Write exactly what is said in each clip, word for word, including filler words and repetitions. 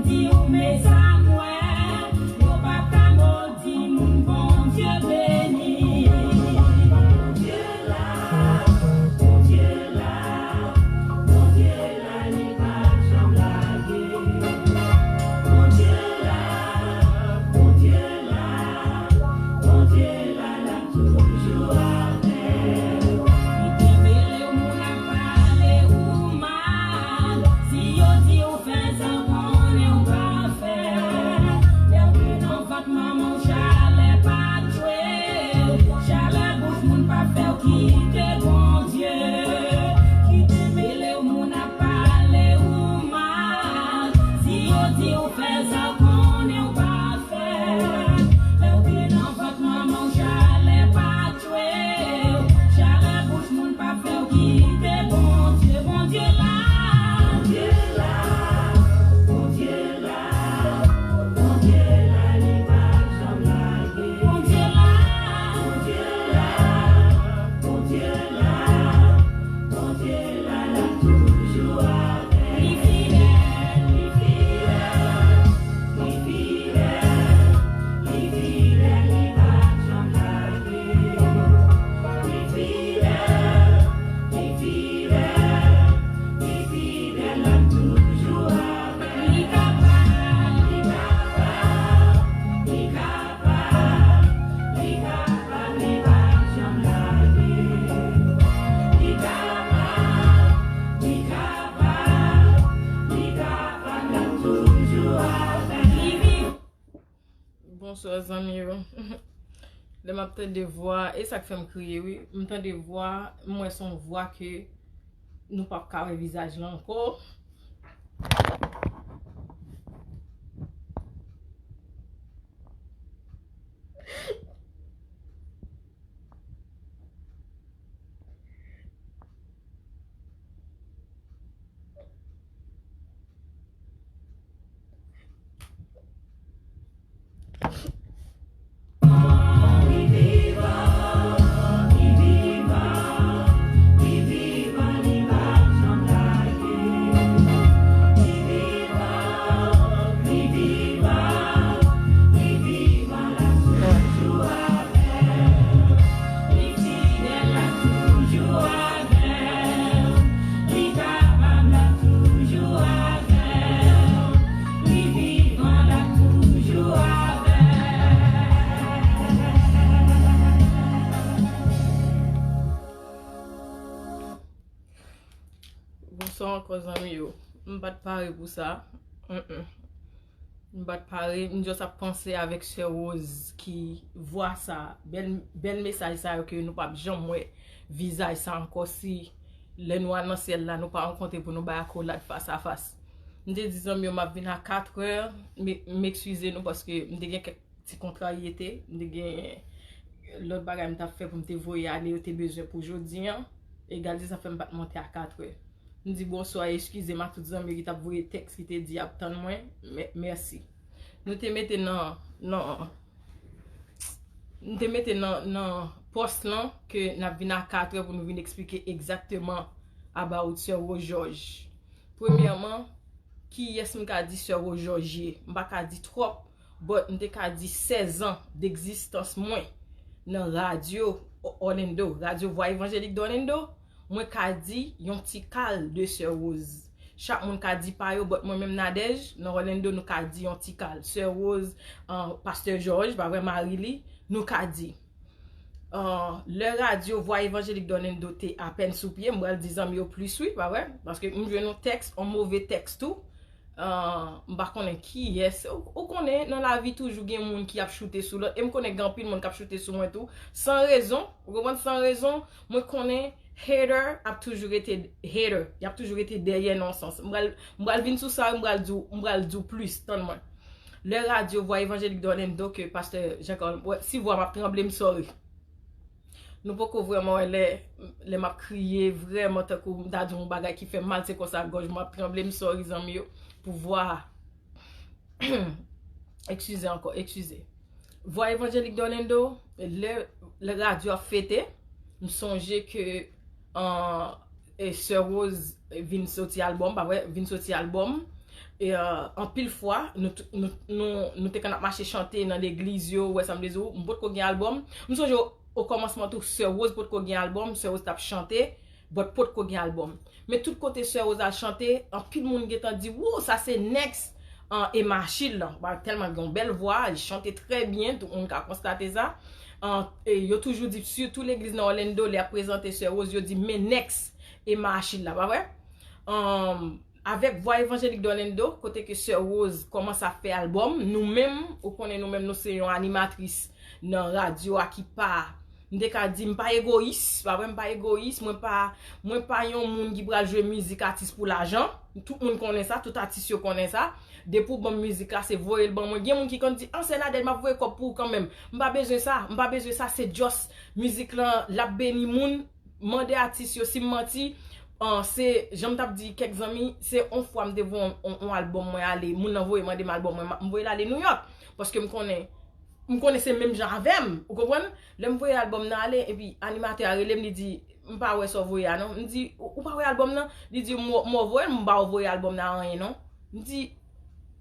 Di ou mezanmi, yo pa ka modi moun Bondye beni. Bondye la, Bondye la, Bondye la, li pa janm lage. Bondye la, Bondye la, Bondye la, l ap toujou avè w. Li kenbe lè moun ap pale ou mal. Si yo di ou fè sa, konnen ou pa fè. Lè w te nan vant manman w, chalè pa tchwe w. Chalè bouch moun pa fè w kite Bondye. Ki kenbe lè moun ap pale ou mal. Si yo di ou fè sa, konnen ou pa fè. Lè w te nan vant manman w, chalè pa tchwe w. Chalè bouch moun pa fè w kite Bondye. Bondye la, Bondye la, Bondye la, Bondye la, li pa janm lage. Bondye la, Bondye la, Bondye la, Bondye la, l ap toujou avè w. Li fidèl, li fidèl, li fidèl, li fidèl, li pa janm lage. Li fidèl, li fidèl, li fidèl, l ap toujou avè w. Li kapab, li kapab, li kapab, li kapab, li pa janm lage. Li kapab, li kapab, li kapab, l ap toujou avè w. Li vivan. Bonswa zanmi yo. Lè m ap tande vwa, e sa k fè m kriye wi. M tande vwa, m wè se yon vwa ke nou p ap ka wè vizaj la ankò. Bonswa ankò zanmi yo. M pa t pare pou sa. Mm-mm. M pa t pare. M just ap panse avèk sè Rose ki vwa sa, bèl, bèl mesaj sa yo ke nou p ap janm wè vizaj sa ankò si lè nou al nan syèl la, nou pa rankontre pou nou bay akolad fas a fas. M te di zanmi yo m ap vin a katrè, m, m ekskize nou paske m te gen kèk ti kontrayete, m te gen lòt bagay m t ap fè pou m te voye ale, yo te bezwen pou jodi an. E gade sa fè m pa t monte a katrè. M di bonswa, eskize m a tout zanmi ki t ap voye tèks, ki te di y ap tann mwen. Mè-, mèsi. Nou te mete nan, nan, nou te mete nan, nan pòs lan ke n ap vin a katrè pou nou vin eksplike egzakteman about sè Rose Georges. Premyèman, kiyès m ka di sè Rose Georges ye? M pa ka di twòp, but m te ka di sèz an d'egzistans mwen nan radyo Orlando, radyo Vwa Evanjelik d'Orlando, mwen ka di yon ti kal de sè Rose. Chak moun ka di pa yo, but mwen menm Nadège, nan Orlando, nou ka di yon ti kal. Sè Rose, uh, pastè Georges, pa vre, mari li, nou ka di. Uh, lè radyo Vwa Evanjelik d'Orlando te apèn sou pye, m pral di zanmi yo plis wi, pa vre? Paske m jwenn yon tèks, yon move tèks tou. Uh, m pa konnen kiyès. Ou, ou konnen, nan lavi toujou gen moun ki ap choute sou lòt. E m konnen gen anpil moun k ap choute sou mwen tou. San rezon, ou konprann, san rezon, mwen konnen hater ap toujou rete hater. Y ap toujou rete dèyè nan yon sans. M pral, m pral vin sou sa, m pral di w, m pral di w plis, tann mwen. Lè radyo Vwa Evanjelik d'Orlando ke pastè Jean Carl, wè, si vwa m ap tranble, m sorry. Nou poko vrèman wè lè, lè m ap kriye, vrèman tankou m ta di yon bagay ki fè m mal, se konsa gòj mwen ap tranble, m sorry zanmi yo, pou vwa a. Eskize ankò, eskize. Vwa Evanjelik d'Orlando, lè, lè radyo ap fete, m sonje ke, an, e, sè Rose vin soti albòm, pa vre, vin soti albòm. E, euh, anpil fwa, nou, t- nou, nou, nou te konn ap mache chante nan legliz yo, ou wè sa m vle di w, m potko gen albòm. M sonje o, o kòmansman tou, Sè Rose potko gen albòm, Sè Rose t ap chante, but potko gen albòm. Men tout kote Sè Rose al chante, anpil moun gentan di, wou, sa se next, an, Emma Achille lan. Ba, tèlman gen yon bèl vwa, li chante trè byen, tout moun ka konstate sa. An, e yo toujou di, sitou legliz nan Orlando, lè y ap prezante Sè Rose, yo di, men next Emma Achille la, pa vre? An, avèk Vwa Evanjelik d'Orlando, kote ke Sè Rose kòmanse ap fè albòm, nou menm, ou konnen nou menm, nou se yon animatris nan radyo a ki pa, m te ka di, m pa egoyis, pa vre, m pa egoyis, mwen pa, mwen pa yon moun ki pral jwe mizik atis pou lajan. Tout moun konnen sa, tout atis yo konnen sa. Depi w ban m mizik la, se voye l ban mwen. Gen moun ki konn di, an, Sè Nadège, m ap voye kòb pou ou kanmenm. M pa bezwen sa, m pa bezwen sa, se just mizik lan, l ap beni moun. Mande atis yo si m manti. An, se, jan m t ap di kèk zanmi, se on fwa m te voye on, on, on albòm mwen ale, moun nan voye mande m albòm mwen, m voye l ale Nouyòk. Paske m konnen, m konnen se menm jan avè m, ou konprann? Lè m voye albòm nan ale, epi animatè a rele m, li di, m pa wè sa w voye a non. M di, ou ou pa wè albòm nan? Li di, m w- m wè w voye l, m pa w voye albòm nan anyen non. M di,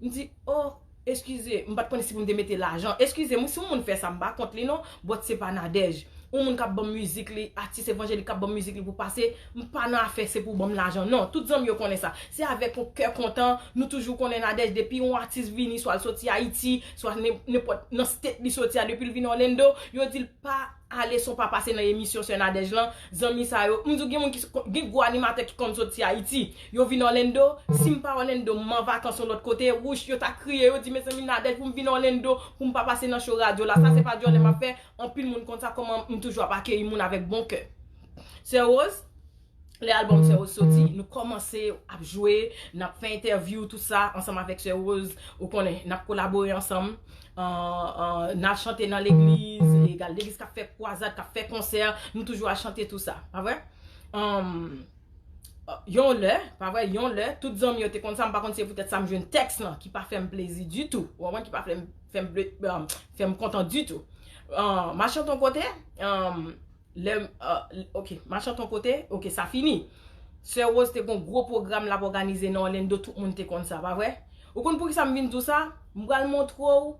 m di, oh, eskize, m pa t konnen si pou m te mete lajan. Eskize, mwen, si yon moun fè sa, m pa kont li non, but se pa Nadège. Yon moun k ap ban m mizik li, atis evanjelik k ap ban m mizik li pou pase, m pa nan afè se pou ban m lajan non. Tout zanmi yo konnen sa. Se avèk yon kè kontan, nou toujou konnen Nadège, depi yon atis vini, swa l soti Ayiti, swa nen- nenpòt nan state li soti a, depi l vin Orlando, yo di l pa ale san w pa pase nan emisyon Sè Nadège lan. Zanmi sa yo, m di w gen moun ki s- gen gwo animatè ki konn soti Ayiti. Yo vin Orlando, si m pa Orlando, m an vakans yon lòt kote, wouch, yo ta kriye, yo di, mezanmi Nadège, pou m vin Orlando, pou m pa pase nan show radyo la. Sa se pa djòlè m ap fè, anpil moun konn sa, kòman m toujou ap akeyi moun avèk bon kè. Sè Rose, lè albòm Sè Rose soti, nou kòmanse ap jwe, n ap fè entèvyou, tout sa, ansanm avèk Sè Rose, ou konnen, n ap kolabore ansanm. An, an, n al chante nan legliz, egal legliz k ap fè kwazad, k ap fè konsè, nou toujou al chante tou sa, pa vre? An, yon lè, pa vre, yon lè, tout zanmi yo te konn sa, m pa konn si se poutèt sa m jwenn tèks lan, ki pa fè m plezi ditou, ou konprann, ki pa fè m, fè m, ple- an, fè m kontan ditou. An, m al chante yon kote, an, lè, an, ok, m al chante yon kote, ok, sa fini. Sè Rose te gon gwo pwogram l ap òganize nan Orlando, tout moun te konn sa, pa vre? Ou konn poukisa m vin di w sa? M pral montre w,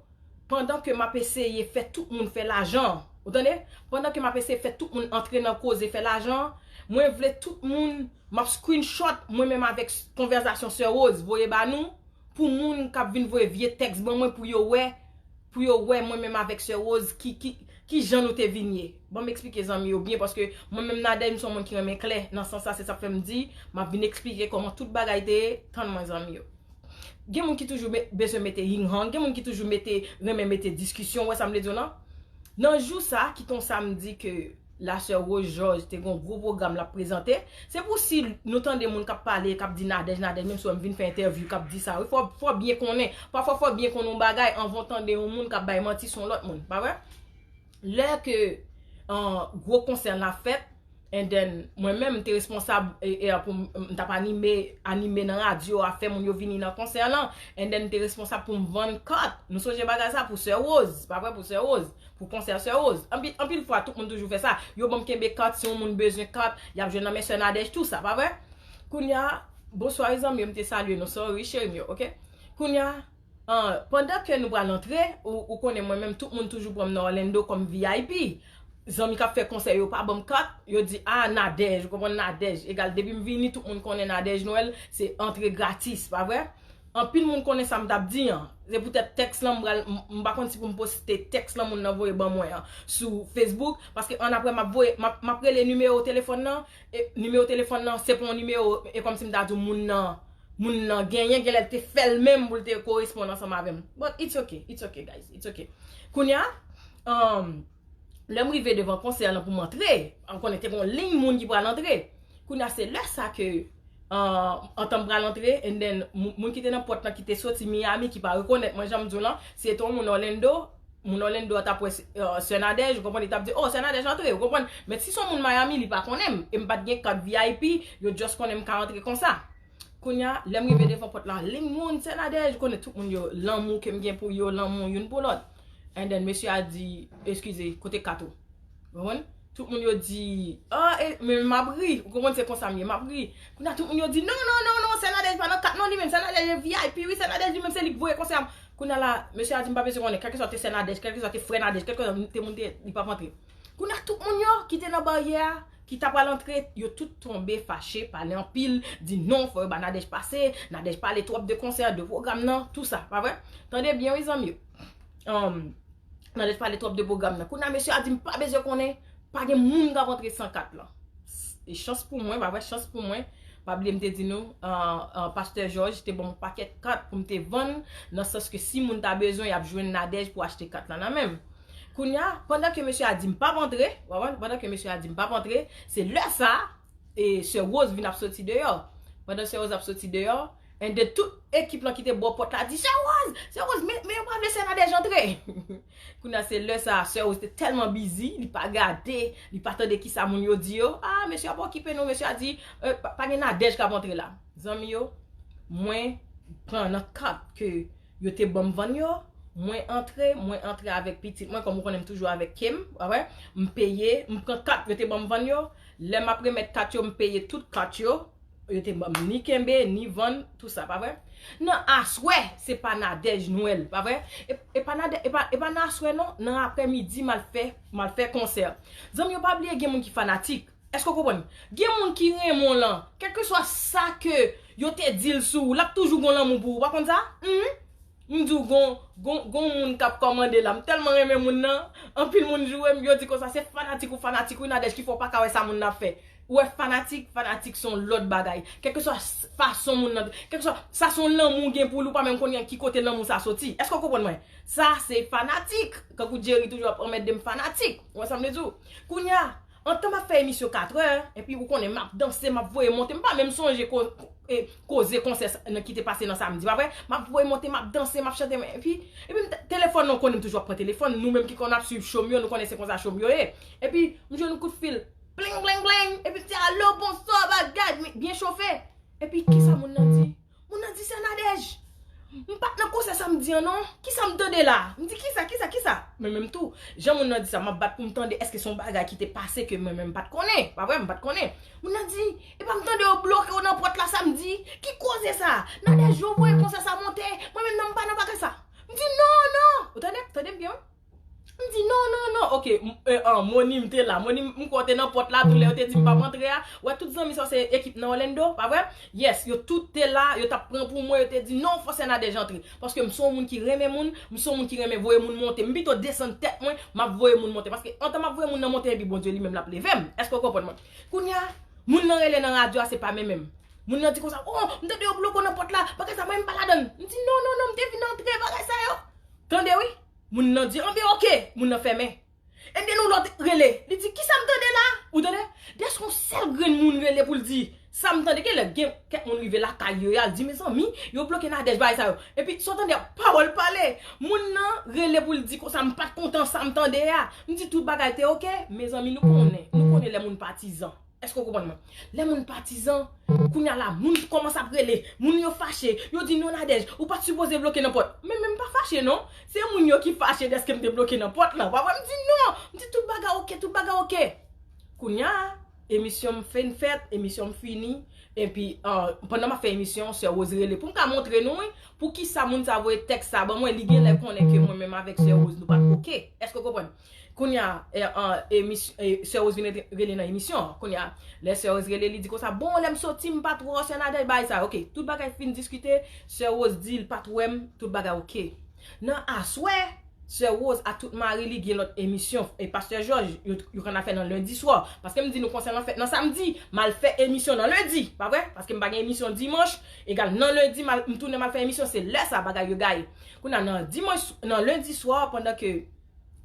pandan ke m ap eseye fè tout moun fè lajan, ou tande? Pandan ke m ap eseye fè tout moun antre nan koze fè lajan, mwen vle tout moun, m ap screenshot mwen menm avèk s- konvèsasyon Sè Rose voye ba nou, pou moun k ap vin voye vye tèks ban mwen pou yo wè, pou yo wè mwen menm avèk Sè Rose ki, ki, ki jan nou te vin ye. Ban m eksplike zanmi yo byen, paske mwen menm Nadège, m se yon moun ki renmen klè, nan sans sa, se sa k fè m di, m ap vin eksplike kòman tout bagay te ye, tann mwen zanmi yo. Gen moun ki toujou me- bezwen mete ying-yang, gen moun ki toujou mete, renmen mete diskisyon, ou wè sa m vle di w lan? Nan jou sa, ki te yon samdi ke la Sè Rose Georges te gen yon gwo pwogram l ap prezante, se pou si nou tande moun k ap pale, k ap di Nadège, Nadège, menm si w wè m vin fè entèvyou, k ap di sa, wi, fò, fò byen konnen, pafwa fò byen konnen yon bagay anvan w tande yon moun k ap bay manti sou yon lòt moun, pa vre? Lè ke an, gwo konsè la fèt, and then, mwen menm, m te responsab e, e, pou m, m t ap anime, anime nan radyo a, fè moun yo vini nan konsè lan, and then, m te responsab pou m vann kat. Nou sonje bagay sa pou Sè Rose, pa vre, pou Sè Rose, pou konsè Sè Rose. Anpil, anpil fwa, tout moun toujou fè sa. Yo ban m kenbe kat, si yon moun bezwen kat, y ap jwenn nan men Sè Nadège, tou sa, pa vre? Kounye a, bonswa, zanmi yo, m te salye nou, sorry, cheri m yo, ok? Kounye a, An, pandan ke nou pral antre, ou, ou konnen mwen menm, tout moun toujou pran m nan Orlando kòm V I P. Zanmi k ap fè konsè yo pa ban m kat, yo di, a, Nadège, ou konprann, Nadège. Egal, depi m vini, tout moun konnen Nadège Noël, se antre gratis, pa vre? Anpil moun konnen sa m t ap di an. Se poutèt tèks lan, m pral, m, m pa konn si pou m poste tèks lan moun nan voye ban mwen an sou Facebook, paske annapre m ap voye, m ap, m ap rele nimewo telefòn nan, e nimewo telefòn nan, se pa yon nimewo, e kòmsi m ta di w moun nan, moun nan genyen, genlè l te fè l menm pou l te koresponn ansanm avè m. But it's okay, it's okay, guys, it's okay. Kounye a, um, lè m rive devan konsè lan pou m antre, ou konnen te gen yon liy moun ki pral antre. Kounye a, se lè sa ke, uh, antan m pral antre, and then, moun moun ki te nan pòt lan ki te soti Miami, ki pa rekonèt mwen, jan m di w lan, se te yon moun Orlando, moun Orlando a t ap wè, uh, Sè Nadège, ou konprann, li t ap di, oh, Sè Nadège antre, ou konprann. Men si se yon moun Miami, li pa konnen m, e m pa t gen kat V I P, yo just konnen m ka antre konsa. Kounye a, lè m rive devan pòt la, liy moun, Sè Nadège, ou konnen tout moun yo, lanmou ke m gen pou yo, lanmou youn pou lòt. And then, mesye a di, eskize, kote kat ou? Ou konprann? Tout moun yo di, ah, e, men m ap ri. Ou konprann, se konsa m ye, m ap ri. Kounye a tout moun yo di, non, non, non, non, sè Nadège pa nan kat non, li menm, sè Nadège V I P, wi, sè Nadège li menm, se li k voye konsè a. Kounye a la, mesye a di, m pa bezwen konnen, kèlkeswa te sè Nadège, kèlkeswa te frè Nadège, kèlkeswa te moun te, li p ap antre. Kounye a tout moun yo ki te nan baryè a, ki ta pral antre, yo tout tonbe fache, pale anpil, di non, fò yo ba Nadège pase, Nadège pale twòp de konsè, de pwogram nan, tou sa, pa vre? Tande byen, wi, zanmi yo. Um, Nadège pale twòp de pwogram nan. Kounye a mesye a di, m pa bezwen konnen, pa gen moun k ap antre san kat lan. E chans pou mwen, pa vre, chans pou mwen, pa bliye m te di nou, uh, uh, pastè Jòj te ban m yon pakèt kat pou m te vann, nan sans ke si moun ta bezwen, y ap jwenn Nadège pou achte kat lan nan men m. Kounye a, pandan ke mesye a di m p ap antre, w konprann? Pandan ke mesye a di m p ap antre, se lè sa a, e sè Rose vin ap soti deyò. Pandan sè Rose ap soti deyò, and then tout ekip lan ki te bò pòt la di, sè Rose, sè Rose, men, men yo pa vle sè Nadège antre. Kounye a se lè sa a, sè Rose te tèlman bizi, li pa gade, li pa tande kisa moun yo di yo. Ah, mesye a pa okipe nou, mesye a di, eh, pa, pa gen Nadège k ap antre la. Zanmi yo, mwen pran nan kat ke yo te ban m vann yo, mwen antre, mwen antre avèk pitit mwen, kòm ou konnen m toujou avèk Kim, pa vre? M peye, m pran kat yo te ban m vann yo, lè m ap remèt kat yo, m peye tout kat yo, yo te ban m ni kenbe, ni vann, tou sa, pa vre? Nan aswè, se pa Nadège Nwèl, pa vre? E, e pa Nadè-, e pa, e pa nan aswè non, nan aprèmidi, m al fè, m al fè konsè. Zanmi yo, pa bliye gen moun ki fanatik. Èske w konprann? Gen moun ki renmen w lan, kèlkeswa sa ke yo te di l sou ou, l ap toujou gon lanmou pou ou, pa konn sa? Hmm? M di w gon, gon, gon moun k ap kòmande la, m tèlman renmen moun nan, anpil moun joure m, yo di konsa, se fanatik ou fanatik wi Nadège ki fè w pa ka wè sa moun nan ap fè. Ou wè fanatik, fanatik se yon lòt bagay. Kèlkeswa s-, fason moun nan, kèlkeswa sa se yon lanmou w gen pou li, ou pa menm konnen ki kote lanmou sa soti. Èske w konprann mwen? Sa se fanatik. Kankou Jerry toujou ap anmède m fanatik. Ou wè sa m vle di w? Kounye a, antan m ap fè emisyon katrè, epi ou konnen m ap danse, m ap voye monte, m pa menm sonje ko-, e, koze konsè sa, nan ki te pase nan samdi, pa vre? M ap voye monte, m ap danse, m ap chante, men epi, epi m te-, telefòn nan, ou konnen m toujou ap pran telefòn, nou menm ki konn ap swiv show m yo, nou konnen se konsa show m yo ye. Epi, m jwenn yon kout fil, pling, pling, pling, epi m di, alo, bonswa, bagay, m byen chofe. Epi, kisa moun nan di? Moun nan di, sè Nadège, m pa t nan konsè samdi an non. Kisa m tande la? M di, kisa, kisa, kisa? Men menm tou, jan moun nan di sa, m ap bat pou m tande, èske se yon bagay ki te pase ke mwen menm m pa t konnen? Pa vre, m pa t konnen. Moun nan di, epa m tande yo bloke w nan pòt la samdi. Ki koze sa? Nadège, yo voye konsè sa monte. Mwen menm nan m pa nan bagay sa. M di, non, non. Ou tande? Tande m byen, wi. M di, non, non, non. Ok, m, e, an, Moni, m te la. Moni, m, m kwè w te nan pòt la, tou lè yo te di m pa p antre a. Wè, tout zanmi sa se ekip nan Orlando, pa vre? Yes, yo tout te la, yo t ap pran pou mwen, yo te di, non, fò sè Nadège antre. Paske m se yon moun ki renmen moun, m se yon moun ki renmen voye moun monte. M pito desann tèt mwen, m ap voye moun monte. Paske antan m ap voye moun nan monte, epi Bondye li menm l ap leve m. Èske w konprann mwen? Kounye a, moun nan rele nan radyo a, se pa menm menm. Moun nan di konsa, oh, m tande yo bloke w nan pòt la, bagay sa, mwen m pa ladann. M di, non, non, non, m te vin antre, bagay sa yo. Tande, wi. Moun nan di, anben, ok, moun nan fèmen. Ebyen, yon lòt rele. Li di, kisa m tande la? Ou tande? Dèske yon sèl grenn moun rele pou l di, sa m tande, genlè gen kèk moun rive lakay yo, y al di, mezanmi, yo bloke Nadège, bagay sa yo. Epi, sa w tande, pawòl pale. Moun nan rele pou l di, konsa, m pa t kontan sa m tande a. M di, tout bagay te ok. Mezanmi, nou konnen, nou konnen lè moun patizan. Èske w konprann mwen? Lè moun patizan, kounye a la, moun kòmanse ap rele, moun yo fache, yo di non Nadège, ou pa t sipoze bloke nan pòt. Men, men m pa fache non. Se moun yo ki fache dèske m te bloke nan pòt lan. Pa vre, m di non. M di tout bagay ok, tout bagay ok. Kounye a, emisyon m fin fèt, emisyon m fini. Epi, ah, pandan m ap fè emisyon, sè Rose rele. Pou m ka montre nou, wi, poukisa moun sa voye tèks sa ban mwen, li genlè konnen ke mwen menm avèk sè Rose, nou pa t ok. Èske w konprann? Kounye a, e, an, emis-, e, sè Rose vin rete, rele nan emisyon an. Kounye a, lè sè Rose rele, li di konsa, bon, lè m soti, m pa t wè w, sè Nadège, bagay sa. Ok, tout bagay fin diskite, sè Rose di l pa t wè m, tout bagay ok. Nan aswè, sè Rose ak tout mari li gen lòt emisyon, e pastè Jòj, yo, yo konn ap fè nan lendi swa. Paske m di nou konsè lan fèt nan samdi, m al fè emisyon nan lendi, pa vre? Paske m pa gen emisyon dimanch, egal nan lendi, m al, m tounen m al fè emisyon, se lè sa bagay yo gaye. Kounye a, nan dimanch, nan lendi swa, pandan ke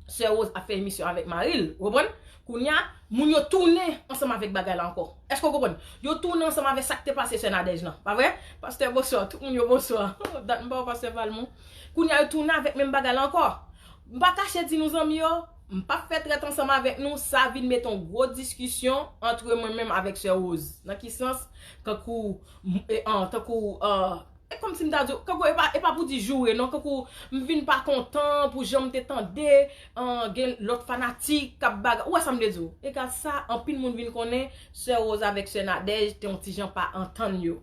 sè Rose ap fè emisyon avèk mari l, ou konprann? Kounye a, moun yo tounen ansanm avèk bagay la ankò. Èske w konprann? Yo tounen ansanm avèk sa k te pase sè Nadège lan, pa vre? Pastè, bonswa. Tout moun yo, bonswa. Dat m pa wè pastè Valmont. Kounye a, yo tounen avèk menm bagay la ankò. M pa kache di nou, zanmi yo, m p ap fè trèt ansanm avèk nou. Sa vin mete yon gwo diskisyon antre mwen menm avèk sè Rose. Nan ki sans? Kankou, m, e, an, tankou, an, Kòmsi m ta di w, kankou e pa, e pa pou di joure, non, kankou m vin pa kontan pou jan m te tande, an, gen lòt fanatik k ap bagay. Ou wè sa m vle di w? Egal sa, anpil moun vin konnen Sè Rose avèk Sè Nadège te yon ti jan pa antann yo.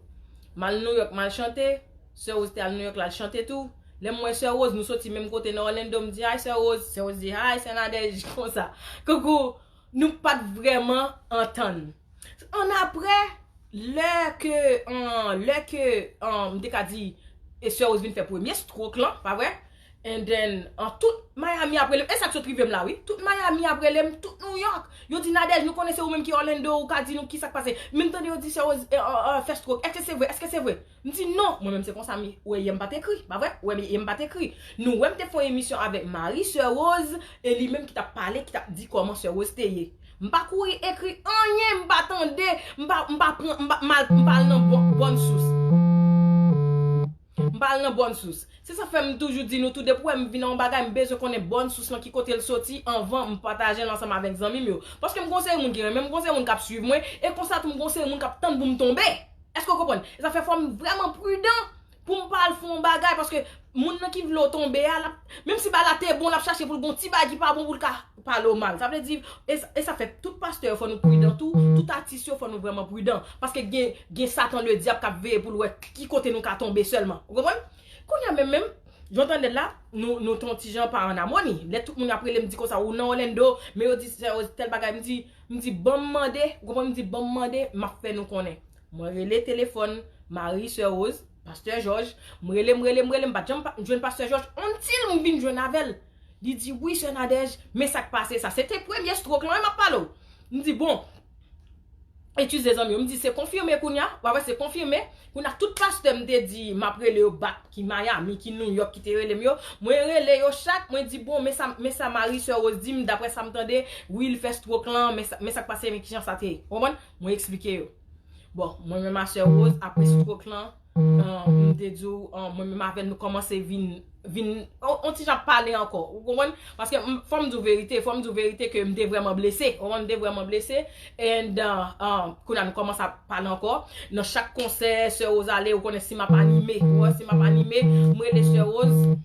M al Nouyòk, m al chante, Sè Rose te al Nouyòk, l al chante tou. Lè m wè Sè Rose, nou soti menm kote nan Orlando, m di, "Hi, Sè Rose." Sè Rose di, "Hi, Sè Nadège," konsa. Kankou, nou pa t vrèman antann. Annapre, lè ke, an, lè ke, an, m te ka di, e Sè Rose vin fè premye stroke lan, pa vre? And then, an, tout Miami ap rele m. E sa k sot rive m la, wi. Tout Miami ap rele m, tout New York. Yo di, "Nadège, nou konnen se ou menm ki Orlando, ou ka di nou ki sa k pase." Men m tande yo di Sè Rose, e, e, e, fè stroke. Èske se vre? Èske se vre? M di, "Non." Mwen menm se konsa m wè yè m pa t ekri, pa vre? Ou wè yè m pa t ekri. Nou wè m te fè yon emisyon avèk mari Sè Rose, e li menm ki t ap pale, ki t ap di kòman Sè Rose te ye. M pa kouri ekri anyen, m pa tande, m pa, m pa pran, m pa, m al, m pa al nan bòn, bòn sous. M pa al nan bòn sous. Se sa fè m toujou di nou tou, depi w wè m vin nan yon bagay, m bezwen konnen bòn sous lan, ki kote l soti, anvan m pataje l ansanm avèk zanmi m yo. Paske m gon seri moun ki renmen m, gon seri moun k ap swiv mwen, e konsa tou m gon seri moun k ap tann pou m tonbe. Èske w konprann? E sa fè fò m vrèman pridan pou m pa al fè yon bagay, paske moun nan ki vle w tonbe a, l ap, menm si bagay la te bon, l ap chache pou l gon ti bagay ki pa bon pou l ka pale w mal. Sa vle di, e, e sa fè tout pastè yo fò nou pridan tou, tout atis yo fò nou vrèman pridan, paske gen, gen Satan Ledyab k ap veye pou l wè ki kote nou ka tonbe sèlman. Ou konprann? Kounye a menm, menm, jan w tande l la, nou, nou t on ti jan pa ann amoni. Lè tout moun ap rele m di konsa, "Ou nan Orlando, men yo di Sè Rose tèl bagay," m di, m di, "Ban m mande," ou konprann, m di, "Ban m mande, m ap fè nou konnen." Mwen rele telefòn mari Sè Rose, pastè Jòj, m rele, m rele, m rele, m pa t janm pa, jwenn pastè Jòj, until m vin jwenn avè l. Li di, "Wi, Sè Nadège, men sa k pase sa." Se te premye stroke lan, wi, m ap pale w. M di, "Bon, eskize zanmi yo," m di, "se konfime kounye a." W ap wè, se konfime. Kounye a, tout pastè m te di, m ap rele yo back, ki Miami, ki New York, ki te rele m yo. Mwen rele yo chak, mwen di, "Bon, men sa, men sa mari Sè Rose di m, daprè sa m tande, wi, l fè stroke lan, men sa, men sa k pase, men ki jan sa te ye." Ou konprann? Mwen eksplike yo. Bon, mwen menm a Sè Rose, apre stroke lan, an, m te di w, an, mwen menm avè l, nou kòmanse vin, vin, on, on ti jan ap pale ankò. Ou konprann? Paske m, fò m di w verite, fò m di w verite ke m te vrèman blese. Ou konprann? M te vrèman blese. And, uh, uh, kounye a nou kòmanse ap pale ankò. Nan chak konsè, Sè Rose ale, ou konnen si m ap anime. Ou wè, si m ap anime, m rele Sè Rose.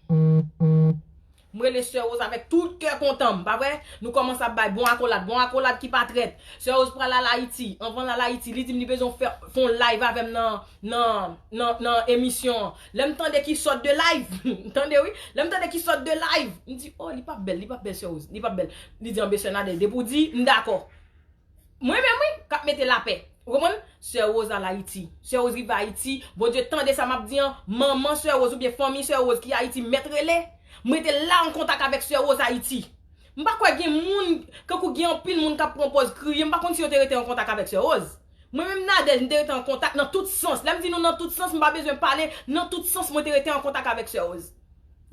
M rele Sè Rose avèk tout kè kontan m, pa vre? Nou kòmanse ap bay bon akolad, bon akolad ki pa trèt. Sè Rose pral al Ayiti. Anvan l al Ayiti, li di m li bezwen fè, fè yon live avè m nan, nan, nan, nan emisyon an. Lè m tande ki sòt de live, tande wi, lè m tande ki sòt de live, m di, "Oh, li p ap bèl, li p ap bèl, Sè Rose, li p ap bèl." Li di, "Anben, Sè Nadège, depi w di, m dakò." Mwen menm, wi, k ap mete lapè. Ou konprann? Sè Rose al Ayiti. Sè Rose rive Ayiti. Bondye tande sa m ap di an. Manman Sè Rose oubyen fanmi Sè Rose ki Ayiti mèt rele. Mwen te la an kontak avèk Sè Rose Ayiti. M pa kwè gen moun, kankou gen anpil moun k ap pran pòz kriye. M pa konn si yo te rete an kontak avèk Sè Rose. Mwen menm Nadège, m te rete an kontak nan tout sans. Lè m di nou nan tout sans, m pa bezwen pale. Nan tout sans, mwen te rete an kontak avèk Sè Rose.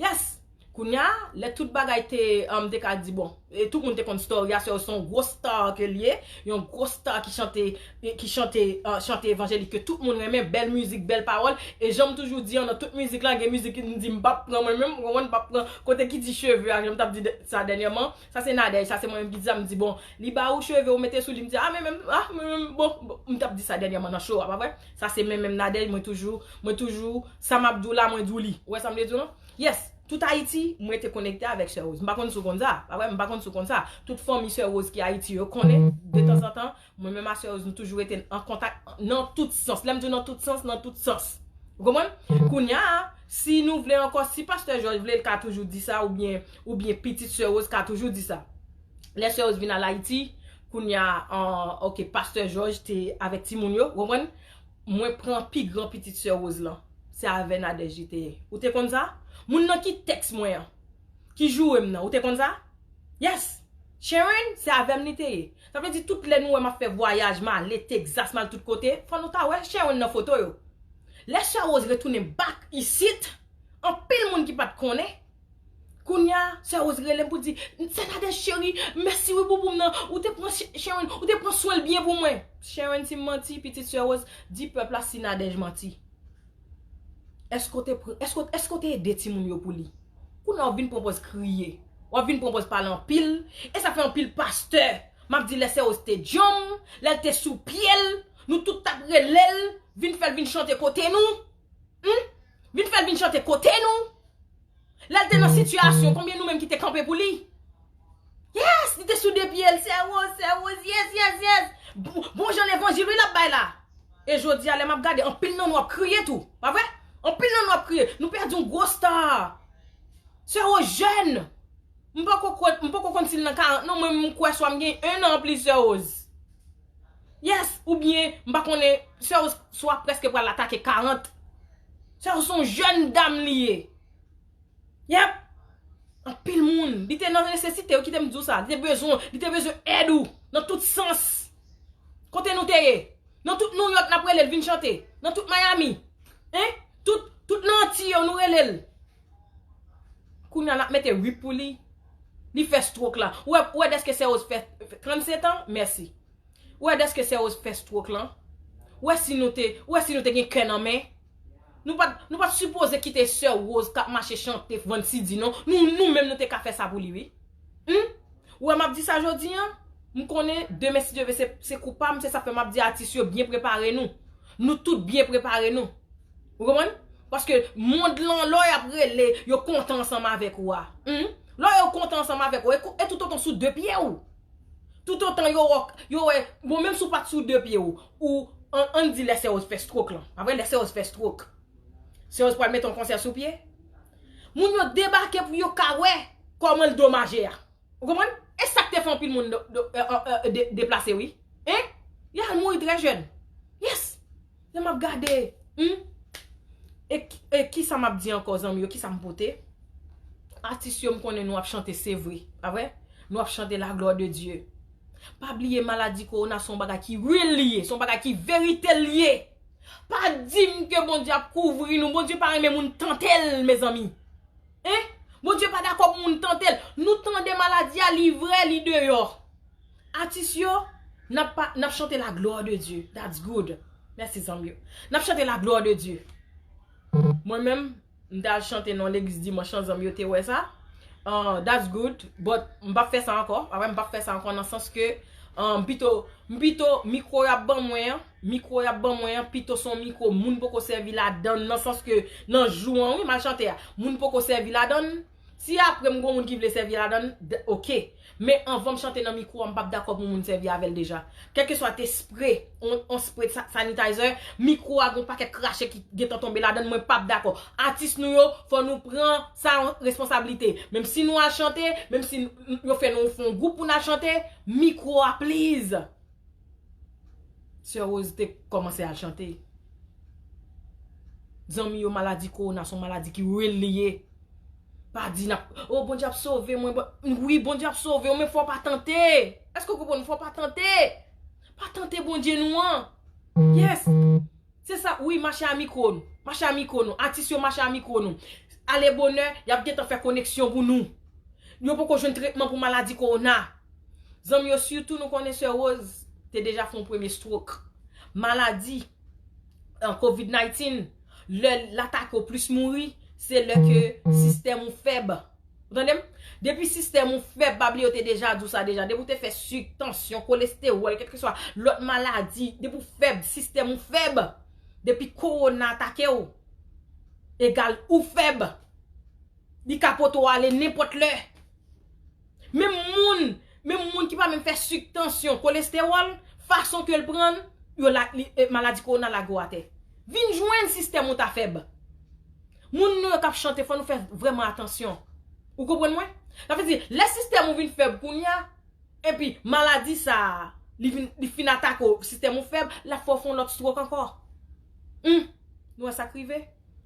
Yes. Kounye a, lè tout bagay te, um, te ka di, bon, e tout moun te konn story a, Sè Rose se yon gwo star ke l ye, yon gwo star ki chante, ki chante, uh, chante evanjelik ke tout moun renmen, bèl mizik, bèl pawòl, e jan m toujou di an, nan tout mizik la, gen mizik m di m p ap pran mwen menm, ou konprann, m p ap pran, kote ki di cheve a, jan m t ap di sa dènyèman, sa se Nadège, sa se mwen menm ki di sa, m di, "Bon, li ba ou cheve, ou mete sou li," m di, "Ah, men menm, ah, men menm, bon, bon," m t ap di sa dènyèman nan show a, pa vre? Sa se men menm Nadège, mwen toujou, mwen toujou, sa m ap di w la, mwen di w li. Ou wè sa m vle di w non? Yes, tout Ayiti, mwen te konekte avèk Sè Rose. M pa konn si w konn sa, pa vre? M pa konn si w konn sa. Tout fanmi Sè Rose ki Ayiti yo konnen, detanzantan, mwen menm a Sè Rose, nou toujou rete an kontak nan tout sans. Lè m di w nan tout sans, nan tout sans. Ou konprann? Kounye a, si nou vle ankò, si pastè Jòj vle, l ka toujou di sa, oubyen, oubyen pitit Sè Rose ka toujou di sa. Lè Sè Rose vin al Ayiti, kounye a, an, ok, pastè Jòj te avèk timoun yo, ou konprann? Mwen pran pi gran pitit Sè Rose lan. Se avè Nadège li te ye. Ou te konn sa? Moun nan ki tèks mwen an, ki joure m nan, ou te konn sa? Yes! Sharon, se avè m li te ye. Sa vle di tout lè nou wè m ap fè vwayaj, m ale Texas, m al tout kote, fò nou ta wè Sharon nan foto yo. Lè Sè Rose retounen back isit, anpil moun ki pa t konnen, kounye a, Sè Rose rele m pou di, "Sè Nadège cheri, mèsi wi pou boubou m nan. Ou te pran Sh-, Sharon, ou te pran swen l byen pou mwen." Sharon, si m manti, pitit Sè Rose, di pèp la si Nadège manti. Èske w te pran, èske, èske w te ede timoun yo pou li? Kounye a w vin pran pòz kriye. W ap vin pran pòz pale anpil. E sa fè anpil pastè. M ap di lè Sè Rose te djanm, lè l te sou pye l, nou tout t ap rele l, vin fè l vin chante kote nou. Hmm? Vin fè l vin chante kote nou. Lè l te nan sitiyasyon, konbyen nou menm ki te kanpe pou li? Yes, li te sou de pye l, sè Rose, sè Rose, yes, yes, yes. Bon, bon jan levanjil wi l ap bay la. E jodi a lè m ap gade, anpil nan nou ap kriye tou, pa vre? Anpil nan nou ap kriye. Nou pèdi yon gwo star. Sè Rose jèn. M poko kwè, m poko konn si l nan karant non, mwen m kwè swa m gen en an anplis sè Rose. Yes, oubyen m pa konnen sè Rose swa prèske pral atake karant. Sè Rose se yon jèn dam li ye. Yep. Anpil moun, li te nan nesesite, wi, kite m di w sa, li te bezwen, li te bezwen èd ou nan tout sans. Kote nou te ye? Nan tout New York n ap rele l vin chante. Nan tout Miami. Hein? Tout, tout nan Antiy yo nou rele l. Kounye a n ap mete rip pou li. Li fè stroke la. Ou wè, ou wè dèske sè Rose fè, fè trannsetan? Mèsi. Ou wè dèske sè Rose fè stroke lan? Ou wè si nou te, ou wè si nou te gen kè nan men? Nou pa t, nou pa t sipoze kite sè Rose k ap mache chante vann sidi non. Nou, nou menm nou te ka fè sa pou li wi. Hmm? Ou wè m ap di sa jodi an? M konnen demen si Dye vle se, se kou pa m, se sa k fè m ap di atis yo byen prepare nou. Nou tout byen prepare nou. Ou konprann? Paske mond lan lè y ap rele, yo kontan ansanm avèk ou a. Hmm? Lè yo kontan ansanm avèk ou, e, e toutotan sou de pye w. Toutotan yo wè, yo wè, bon menm si w pa t sou de pye w, ou, an, ann di lè sè Rose fè stroke lan. Pa vre, lè sè Rose fè stroke. Sè Rose pral mete yon konsè sou pye. Moun yo debake pou yo ka wè kòman l domaje a. Ou konprann? E sa k te fè anpil moun do, do, e, e, e, de, deplase wi. Hein? Y al mouri trè jèn. Yes! Lè m ap gade, hmm? E, e kisa m ap di ankò zanmi yo, kisa m pote? Atis yo m konnen nou ap chante se vre, pa vre? Nou ap chante la gloire de Dieu. Pa bliye maladi kowona se yon bagay ki real li ye, se yon bagay ki verite li ye. Pa di m ke Bondye ap kouvri nou, Bondye pa renmen moun tante l mezanmi. Hein? Bondye pa dakò pou moun tante l. Nou tande maladi a, li vre, li deyò. Atis yo, n ap pa, n ap chante la gloire de Dieu. That's good. Mèsi zanmi yo. N ap chante la gloire de Dieu. Mwen menm, m t al chante nan legliz dimanch lan, zanmi yo te wè sa. Ah, that's good, but m p ap fè sa ankò. Apre m p ap fè sa ankò nan sans ke, ah, m pito, m pito mikwo y ap ban mwen an, mikwo y ap ban mwen an, pito se yon mikwo moun poko sèvi ladan l, nan sans ke nan jou an wi, m al chante a, moun poko sèvi ladan l. Si apre m gon moun ki vle sèvi ladan l, d-, oke. Men anvan m chante nan mikwo a, m p ap dakò pou moun sèvi avè l deja. Kèlkeswa t espre, on, on spray sa-, sanitizer, mikwo a gon pakèt krache ki gentan tonbe ladan l, mwen p ap dakò. Atis nou yo, fò nou pran sa an responsablite. Menm si nou al chante, menm si n-, yo fè nou fè yon gwoup pou n al chante, mikwo a, please. Sè Rose te kòmanse al chante. Zanmi yo, maladi kowona se yon maladi ki real li ye. Pa di n ap, oh, Bondye ap sove mwen. Bon, wi, Bondye ap sove w, men fò w pa tante. Èske w konprann? Fò w pa tante. Pa tante Bondye nou an. Yes. Se sa, wi, mache a mikwo nou. Mache a mikwo nou. Atis yo mache a mikwo nou. Ale bonè, y ap gentan fè koneksyon pou nou. Yo poko jwenn tretman pou maladi kowona. Zanmi yo, sitou nou konnen sè Rose te deja fè yon premye stroke. Maladi, eh, covid nineteen, lè l atake w plis mouri, se lè ke sistèm ou fèb. Ou tande m? Depi sistèm ou fèb, pa bliye yo te deja di w sa deja. Depi w te fè sik, tansyon, kolestewòl, kèlkeswa lòt maladi, depi w fèb, sistèm ou fèb, depi kowona atake w, egal ou fèb. Li ka pote w ale nenpòt lè. Menm moun, menm moun ki pa menm fè sik, tansyon, kolestewòl, fason ke l pran l, yo la, li, eh, maladi kowona lage w atè. Vin jwenn sistèm ou ta fèb. Moun nou yo k ap chante, fò nou fè vrèman atansyon. Ou konprann mwen? Sa vle di, lè sistèm ou vin fèb kounye a, epi maladi sa a, li vin, li fin atake w, sistèm ou fèb, l ap fè w fè yon lòt stroke ankò. Hmm. Nou wè sa k rive?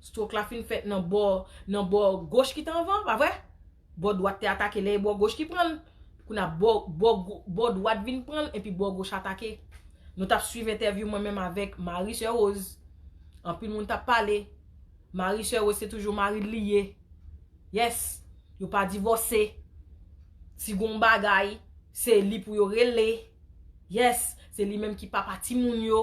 Stroke la fin fèt nan bò, nan bò goch ki te anvan, pa vre? Bò dwat te atake, lè e bò goch ki pran l. Kounye a bò, bò, bò dwat vin pran l, epi bò goch atake. Nou t ap swiv entèvyou mwen menm avèk mari sè Rose. Anpil moun t ap pale. Mari sè Rose se toujou mari l li ye. Yes. Yo pa divòse. Si gon bagay, se li pou yo rele. Yes. Se li menm ki papa timoun yo.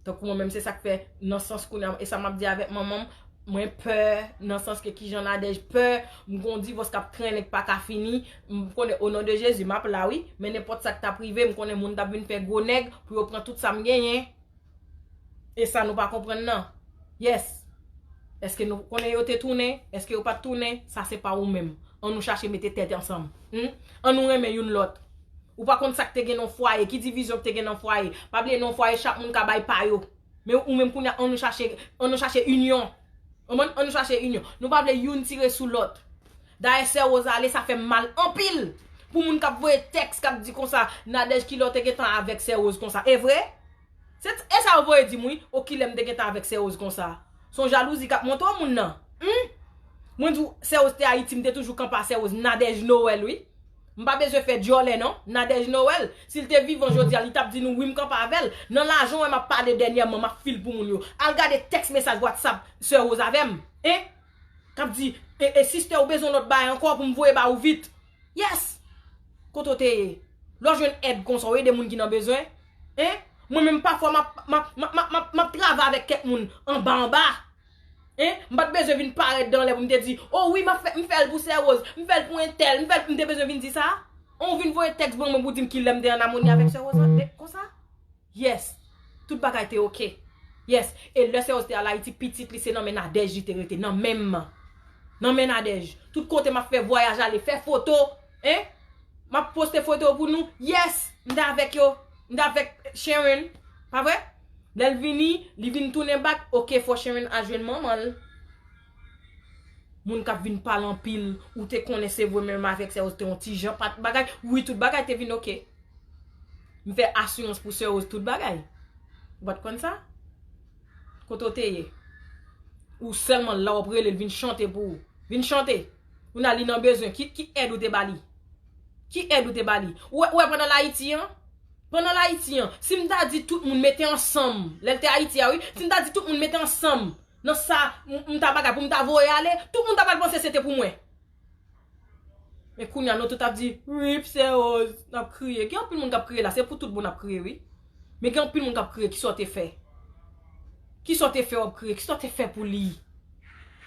Tankou mwen menm, se sa k fè, nan sans kounye a, e sa m ap di avèk manman m, mwen pè, nan sans ke kijan Nadège pè, m gon divòs k ap trennen k pa ka fini, m konnen o non de Jezi, m ap la wi, men nenpòt sa k t ap rive, m konnen moun t ap vin fè gwo nèg pou yo pran tout sa m genyen. E sa nou pa konprann nan. Yes. Èske nou konnen yo te tounen? Èske yo pa t tounen? Sa se pa ou menm. An nou chache mete tèt ansanm. Hmm? An nou renmen youn lòt. Ou pa konn sa k te gen nan fwaye, ki divizyon k te gen nan fwaye. Pa bliye nan fwaye, chak moun ka bay pa yo. Men ou menm kounye a, an nou chache, an nou chache inyon. Konprann? An nou chache inyon. Nou pa vle youn tire sou lòt. Dayè, sè Rose ale, sa fè m mal anpil. Pou moun k ap voye tèks, k ap di konsa, Nadège, kilè w te gentan avèk sè Rose konsa. E vre? Se, e sa yo voye di m, wi. O, kilè m te gentan avèk sè Rose konsa. Se yon jalouzi k ap monte w moun nan. Hmm? Mwen di w, sè Rose te Ayiti, m te toujou kanpe a sè Rose, Nadège Noël, wi. M pa bezwen fè djòlè, non. Nadège Noël, si l te vivan jodi a, li t ap di nou, wi, m kanpe avè l. Nan lajan w wè m ap pale dènyèman, m ap fil pou moun yo. Al gade tèks mesaj WhatsApp sè Rose avè m. Hein? K ap di, e, e, sistè, ou bezwen lòt bagay ankò pou m voye ba ou vit? Yes! Kote w te ye? Lè w jwenn èd konsa, w ede moun ki nan bezwen? Hein? Mwen menm pafwa m ap, m ap, m ap, m ap, m ap, m ap travay avèk kèk moun anba anba. Hein? M pa t bezwen vin parèt dan lè pou m te di, o wi, m ap fè, m fè l pou sè Rose, m fè l pou entèl, m fè l, m te bezwen vin di sa? Ou vin voye tèks ban mwen pou di m kilè m te an amoni avèk sè Rose lan, de, konsa? Yes. Tout bagay te oke. Yes. E lè sè Rose te al Ayiti, pitit li se nan men Nadège li te rete, nan men m. Nan men Nadège. Tout kote m ap fè vwayaj ale, fè foto. Hein? M ap poste foto pou nou. Yes. M te avèk yo. M te avèk Sharon. Pa vre? Lè l vini, li vin tounen bak. Oke, fò Sharon al jwenn manman l. Moun k ap vin pale anpil, ou te konnen se vre menm avèk sè Rose te yon ti jan, pa t bagay. Wi, tout bagay te vin oke. M fè asirans pou sè Rose tout bagay. Ou pa t konn sa? Kote w te ye? Ou sèlman la w ap rele l vin chante pou ou. Vin chante. Ou nan li nan bezwen. Ki, ki èd ou te ba li? Ki èd ou te ba li? Ou wè, ou wè pandan l Ayiti an? Pandan l Ayiti an, si m ta di tout moun mete ansanm, lè l te Ayiti a wi, si m ta di tout moun mete ansanm, nan sa, m, m ta bagay pou m ta voye ale, tout moun ta pral panse se te pou mwen. Men kounye a, nou tout ap di, rip, sè Rose, n ap kriye. Gen anpil moun k ap kriye la, se pou tout moun ap kriye, wi. Men gen anpil moun k ap kriye, kisa w te fè? Kisa w te fè w ap kriye? Kisa w te fè pou li?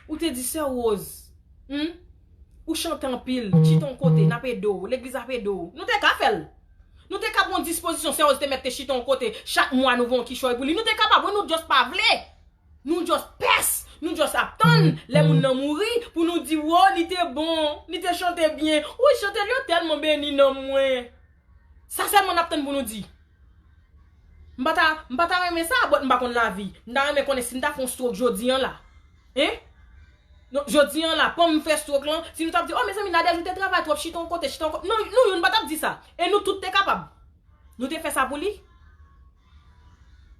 Ou te di, sè Rose, hmm? Ou chante anpil, chita yon kote, n ap ede w, legliz ap ede w. Nou te ka fè l. Nou te ka pran dispozisyon, sè Rose te mèt te chita yon kote, chak mwa nou voye yon kichòy pou li. Nou te kapab, wi, nou just pa vle. Nou just pès, nou just ap tann lè moun nan mouri pou nou di, wo, li te bon, li te chante byen. Wi, chante l yo tèlman beni nanm mwen. Sa sèlman n ap tann pou nou di. M pa ta, m pa ta renmen sa, but m pa konn lavi. M ta renmen konnen si m ta fè yon stroke jodi an la. Hein? Non, jodi an la, pandan m fè stroke lan, si nou t ap di, o, mezanmi, Nadège, ou te travay twòp, chita yon kote, chita yon kote. Non, nou youn pa t ap di sa. E nou tout te kapab. Nou te fè sa pou li.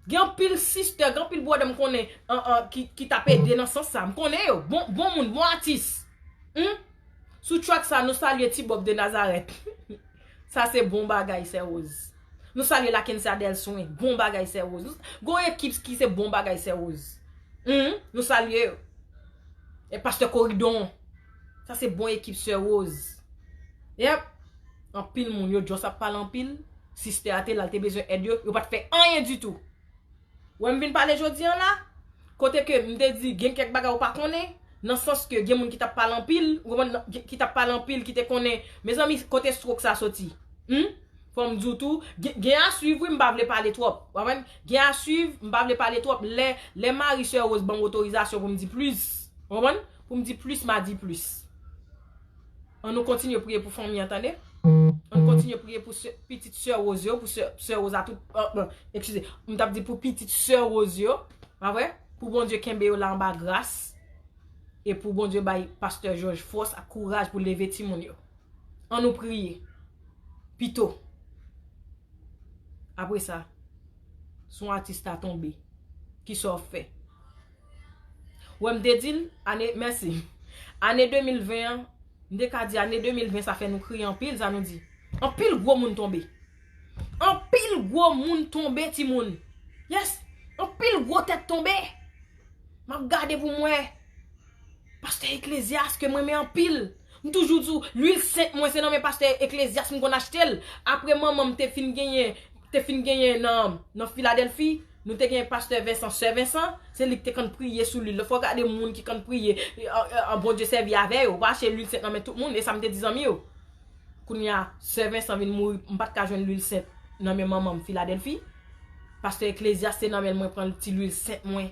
Gen anpil sistè, gen anpil bwòdè m konnen an, an, ki, ki t ap ede nan sans sa. M konnen yo. Bon, bon moun, bon atis. Hmm? Sou track sa, nou salye Ti Bob de Nazareth. Sa se bon bagay, sè Rose. Nou salye Lakensia Delswen. Bon bagay, sè Rose. Gon ekip ki se bon bagay, sè Rose. Hmm? Nou salye yo. E pastè Koridon. Sa se bon ekip, sè Rose. Yep. Anpil moun, yo just ap pale anpil. Sistè a te la, l te bezwen èd yo. Yo pa t fè anyen ditou. Wè m vin pale jodi an la, kote ke m te di gen kèk bagay ou pa konnen, nan sans ke gen moun ki t ap pale anpil, ou konprann, ki, ki t ap pale anpil, ki te konnen, mezanmi, kote stroke sa soti? Hmm? Fò m di w tou, gen, gen a swiv wi, m pa vle pale twòp. W konprann? Gen a swiv, m pa vle pale twòp. Lè, lè mari sè Rose ban m otorizasyon pou m di plis, w konprann? Pou m di plis, m a di plis. An nou kontinye priye pou fanmi an, tande. An nou kontinye priye pou sè, pitit sè Rose yo, pou sè, sè Rose a tout, euh, bon, eskize, m t ap di pou pitit sè Rose yo, pa vre? Pou Bondye kenbe yo la anba gras. E pou Bondye bay pastè Jòj fòs ak kouraj pou leve timoun yo. An nou priye. Pito. Apre sa, si yon atis ta tonbe, kisa w ap fè? Ou wè m te di l, ane, mèsi. Ane de mil ven an, m te ka di ane de mil ven sa fè nou kriye anpil, sa nou di. Anpil gwo moun tonbe. Anpil gwo moun tonbe, timoun. Yes, anpil gwo tèt tonbe. M ap gade pou m wè. Pastè Eklezyas ke m renmen anpil. M toujou di w, lwil sent mwen se nan men pastè Eklezyas m konn achte l. Apre manman m te fin genyen, te fin genyen nan, nan Filadèlfi, nou te genyen pastè Vensan, sè Vensan, se li ki te konn priye sou lwil. Fò w gade moun ki konn priye, e, e, e, Bondye sèvi avè yo. Ou pa achte lwil sent nan men tout moun, e sa m te di zanmi yo. Kounye a, sè Vensan vin mouri, m pa t ka jwenn lwil sent nan men manman m Filadèlfi. Pastè Eklezyas se nan men l mwen pran ti lwil sent mwen.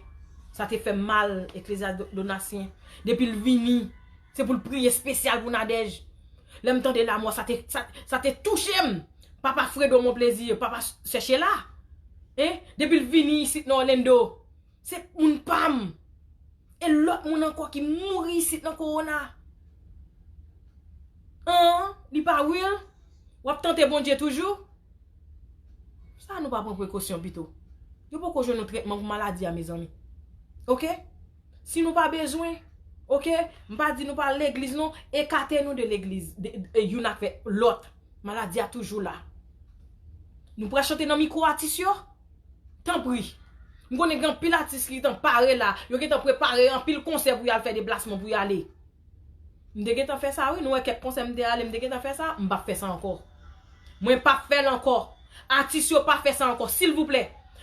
Sa te fè m mal, Eklezyas Do- Donatien. Depi l vini, se pou l priye espesyal pou Nadège. Lè m tande lamò, sa te, sa, sa te touche m. Papa Fredo Mon Plaisir, papa Sèchela. Hein? Depi l vini isit nan Orlando, se moun pa m. E lòt moun ankò ki mouri isit nan kowona. An, li pa real? W ap tante Bondye toujou? Sa nou pa pran prekosyon pito? Yo poko jwenn yon tretman pou maladi a, mezanmi. Oke? Si nou pa bezwen, oke? M pa di nou pa al legliz non, ekate nou de legliz, de, de, youn ak fè lòt. Maladi a toujou la. Nou pral chante nan mikwo atis yo? Tanpri. M konnen gen anpil atis ki gentan pare la. Yo gentan prepare anpil konsè pou y al fè deplasman pou y ale. M te gentan fè sa, wi. Nou wè kèk konsè m te ale, m te gentan fè sa. M p ap fè sa ankò. Mwen p ap fè l ankò. Atis yo pa fè sa ankò, silvouplè.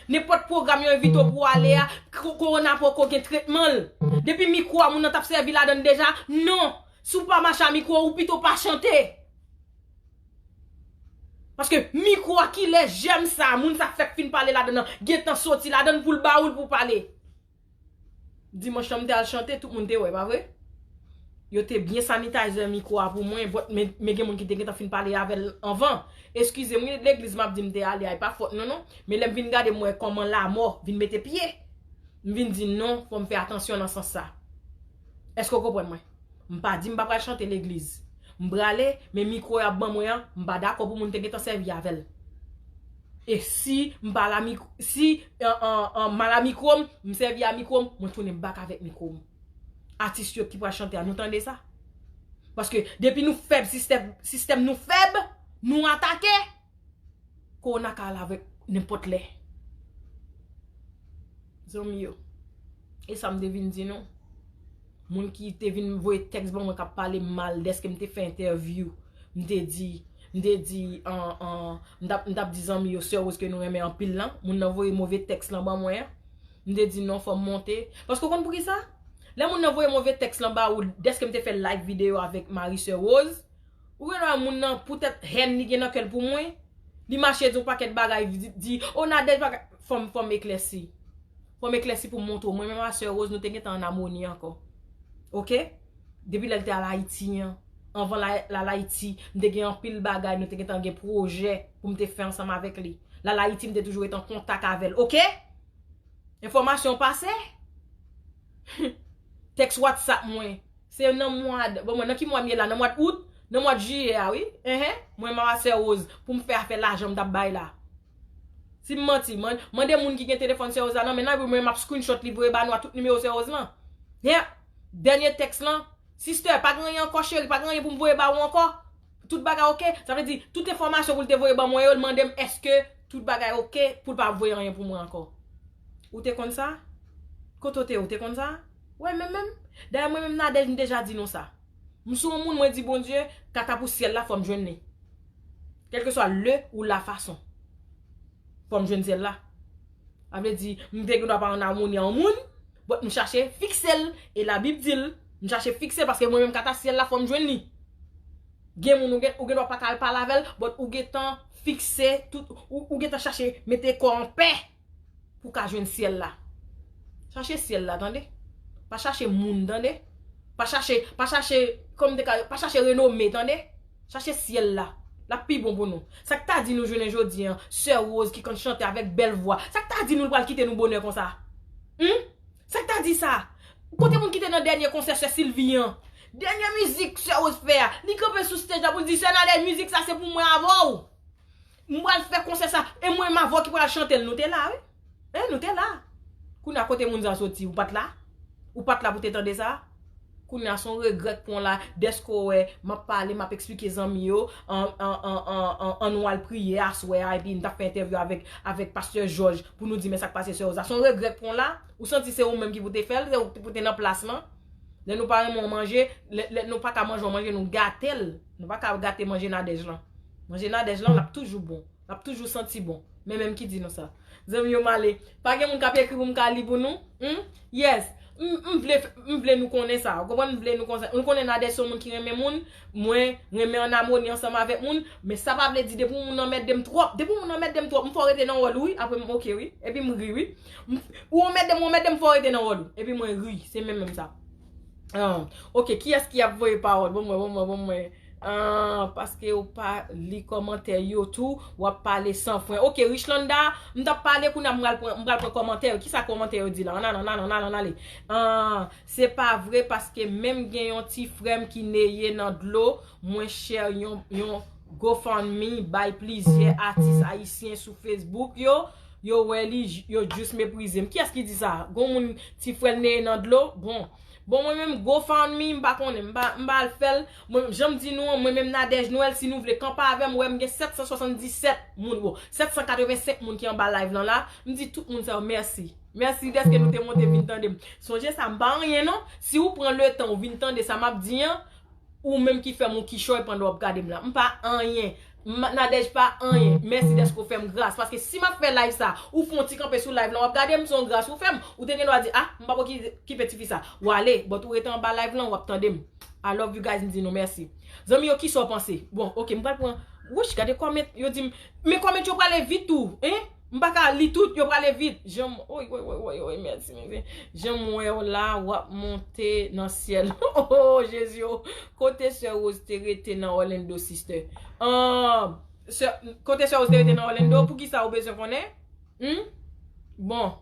Nenpòt pwogram yo envite w pou w ale a, ko- kowona poko gen tretman l. Depi mikwo a, moun nan t ap sèvi ladan l deja. Non. Si w pa mache a mikwo, ou pito pa chante. Paske mikwo a, kilè jèm sa, moun sa fèk fin pale ladan nan, gentan soti ladan l pou l ba ou l pou w pale. Dimanch lan m te al chante, tout moun te wè, pa vre? Yo te byen sanitize mikwo a pou mwen, but, men, men gen moun ki te gentan fin pale avè l anvan. Eskize m, wi, legliz m ap di m te ale a, e pa fòt nou, non. Men lè m vin gade, m wè kòman lamò vin mete pye. M vin di non, fò m fè atansyon nan sans sa. Èske w konprann mwen? M pa di m pa pral chante legliz. M prale, men mikwo y ap ban mwen an, m pa dakò pou moun te gentan sèvi avè l. E si m pa la mik- si an, an, an, m al a mikwo m, m sèvi a mikwo m, mwen tounen bak avèk mikwo m. Atis yo ki pral chante a, nou tande sa? Paske depi nou fèb, sistèm, sistèm nou fèb, nou atake. Kowona ka al avèk nenpòt lè. Zanmi yo, e sa m te vin di nou. Moun ki te vin voye tèks ban mwen k ap pale mal dèske m te fè entèvyou. M te di, m te di, an, an, m t ap, m t ap di zanmi yo, Sè Rose ke nou renmen anpil lan. Moun nan voye move tèks lan ban mwen an. M te di non, fò m monte. Paske w konn poukisa? Lè moun nan voye move tèks lan ba ou, dèske m te fè live videyo avèk mari Sè Rose, ou gen dwa moun nan, poutèt hèn li gen nan kè l pou mwen, li mache di yon pakèt bagay, di, di, o Nadège bagay, fò m, fò m eklèsi. Fò m eklèsi pou m montre w. Mwen menm a Sè Rose, nou te gentan an amoni ankò. Oke? Depi lè l te al Ayiti an, anvan l al Ayiti, m te gen anpil bagay, nou te gentan gen pwojè pou m te fè ansanm avèk li. L al Ayiti, m te toujou ret an kontak avè l. Oke? Enfòmasyon pase? Tèks WhatsApp mwen. Se nan mwa, bon, mwen, nan ki mwa m ye la? Nan mwa d out? Nan mwa d jiyè a, wi. Enhen. Mwen, m a Sè Rose, pou m fè afè lajan m t ap bay la. Si m manti, man- mande moun ki gen telefòn Sè Rose la nan men nan, epi mwen, m ap screenshot li voye ba nou a tout nimewo Sè Rose lan. Yeah. Dènye tèks lan, sister, pa gen anyen ankò, cheri, pa gen anyen pou m voye ba ou ankò. Tout bagay oke. Sa vle di, tout enfòmasyon pou l te voye ban mwen yo, l mande m èske tout bagay oke pou l pa voye anyen pou mwen ankò. Ou te konn sa? Kote w te ye, ou te konn sa? Wè, menm, menm. Dayè, mwen menm, Nadège, m deja di nou sa. M se yon moun, mwen di Bondye, kata pou syèl la, fò m jwenn li. Kèlkeswa le ou la fason. Fò m jwenn syèl la. Sa vle di, m te gen dwa pa an amoni a yon moun, but m chache fikse l, e Labib di l, m chache fikse l, paske mwen menm kata syèl la, fò m jwenn li. Gen moun ou gen, ou gen dwa pa ka al pale avè l, but ou gentan fikse tout, ou, ou gentan chache mete kò w anpè pou w ka jwenn syèl la. Chache syèl la, tande. Pa chache moun, tande. Pa chache, pa chache, kòm te ka, pa chache renome, tande. Chache syèl la. L ap pi bon pou nou. Sa k ta di nou jounen jodi an, Sè Rose ki konn chante avèk bèl vwa, sa k ta di nou l pral kite nou bonè konsa? Hum? Sa k ta di sa? Kote moun ki te nan dènye konsè Sè Sylvie an? Dènye mizik Sè Rose fè a. Li kanpe sou stage la pou l di, Sè Nadège, mizik sa se pou mwen avè w. M pral fè konsè sa. E mwen, m avè w ki pral chante l. Nou te la, wi. Hein, nou te la. Kounye a kote moun sa soti? Ou pa t la? Ou pa t la pou te tande sa? Kounye a se yon regrè k pran w la, dèske w wè, m ap pale, m ap eksplike zanmi yo, an, an, an, an, an, an nou al priye aswè a, epi m t ap fè entèvyou avèk, avèk pastè Jòj pou nou di men sa k pase Sè Rose la. Se yon regrè k pran w la? Ou santi se ou menm ki pou te fè l, se ou ki pou te nan plas lan? Lè nou pa renmen yon manje, lè, lè nou pa ka manje yon manje, nou gate l. Nou pa ka gate manje Nadège lan. Manje Nadège lan, l ap toujou bon. L ap toujou santi bon. Men menm ki di nou sa. Zanmi yo, m ale. Pa gen moun k ap ekri pou m ka li pou nou? Hmm? Yes. M, m vle, m vle nou konnen sa. Ou konprann? M vle nou konnen. Nou konnen Nadège se yon moun ki renmen moun. Mwen renmen ann amoni ansanm avèk moun. Men sa pa vle di depi yon moun anmède m twòp. Depi yon moun anmède m twòp, m fò rete nan wòl ou, wi. Apre m oke, wi. Epi m ri, wi. M, ou anmède m, ou anmède m, fò rete nan wòl ou. Epi mwen ri. Se menm menm sa. Ah, oke, kiyès ki ap voye pawòl? Bon, mwen, bon, mwen, bon, mwen. Ah, paske ou pa li kòmantè yo tou, w ap pale san fren. Oke, Richlanda, m t ap pale kounye a, m pral pran, m pral pran kòmantè yo. Kisa kòmantè yo di la? Ann ale, ann ale, ann ale, ann ale. Ah, se pa vre paske menm gen yon ti frè m ki neye nan dlo, mwen share yon, yon GoFundMe bay plizyè atis ayisyen sou Facebook yo, yo wè li, j- yo just meprize m. Kiyès ki di sa? Gon moun ti frè l neye nan dlo? Bon. Bon, mwen menm, GoFundMe, m pa konnen, m pa, m pa al fè l. Mwen, jan m di nou an, mwen menm Nadège Noël, si nou vle kanpe avè m, ou wè m gen sèt san swasanndisèt moun, bon, sèt san katrevensenk moun ki anba live lan la. M di tout moun sa yo mèsi. Mèsi dèske nou te monte vin tande m. Sonje sa, m pa anyen non. Si ou pran letan ou vin tande sa m ap di an, ou menm ki fè m yon kichòy pandan w ap gade m la. M pa anyen. M, Nadège pa anyen. Mèsi dèske w fè m gras. Paske si m ap fè live sa, ou fè yon ti kanpe sou live lan, w ap gade m, se yon gras ou fè m. Ou te gen dwa di, ah, m pa pou ki- kipe tifi sa. W ale, but ou rete anba live lan, w ap tande m. I love you guys, m di nou mèsi. Zanmi yo, kisa w panse? Bon, oke, m pral pran. Wouch, gade kòmèt, yo di m, men kòmèt yo prale vit tou, hein? M pa ka li tout, yo prale vit. Jan m, oy, oy, oy, oy, oy, mèsi, mèsi. Jan m wè w la, w ap monte nan syèl. Oh, Jezi, oh. Kote sè Rose te rete nan Orlando, sister? Ah, sè, kote sè Rose te rete nan Orlando? Poukisa ou bezwen konnen? Hmm? Bon.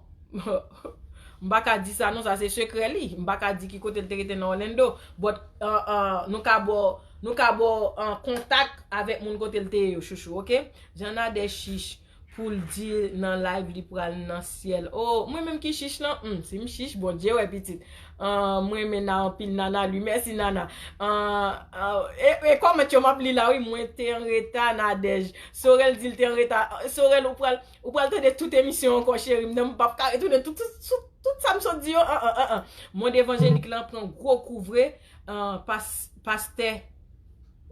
M pa ka di sa non, sa se sekrè li. M pa ka di ki kote l te rete nan Orlando. But, ah, ah, nou ka bò, nou ka bò an kontak avèk moun kote l te ye yo, chouchou, oke? Jan Nadège chich pou l di nan live li pral nan syèl. Oh, mwen menm ki chich lan? Hmm, si m chich, Bondye wè pitit. Ah, mwen renmen Nana anpil, Nana li. Mèsi, Nana. Ah, ah, e, e kòmèt yo m ap li la, wi, mwen te an reta, Nadège. Sorel di l te an reta. Sorel, ou pral, ou pral tande tout emisyon ankò, cheri m. Non, m p ap ka retounen tout, tout, tout, tout sa m sot di yo. An, an, an, an. Mond evanjelik lan pran gwo kou vre. Ah, pas, pastè.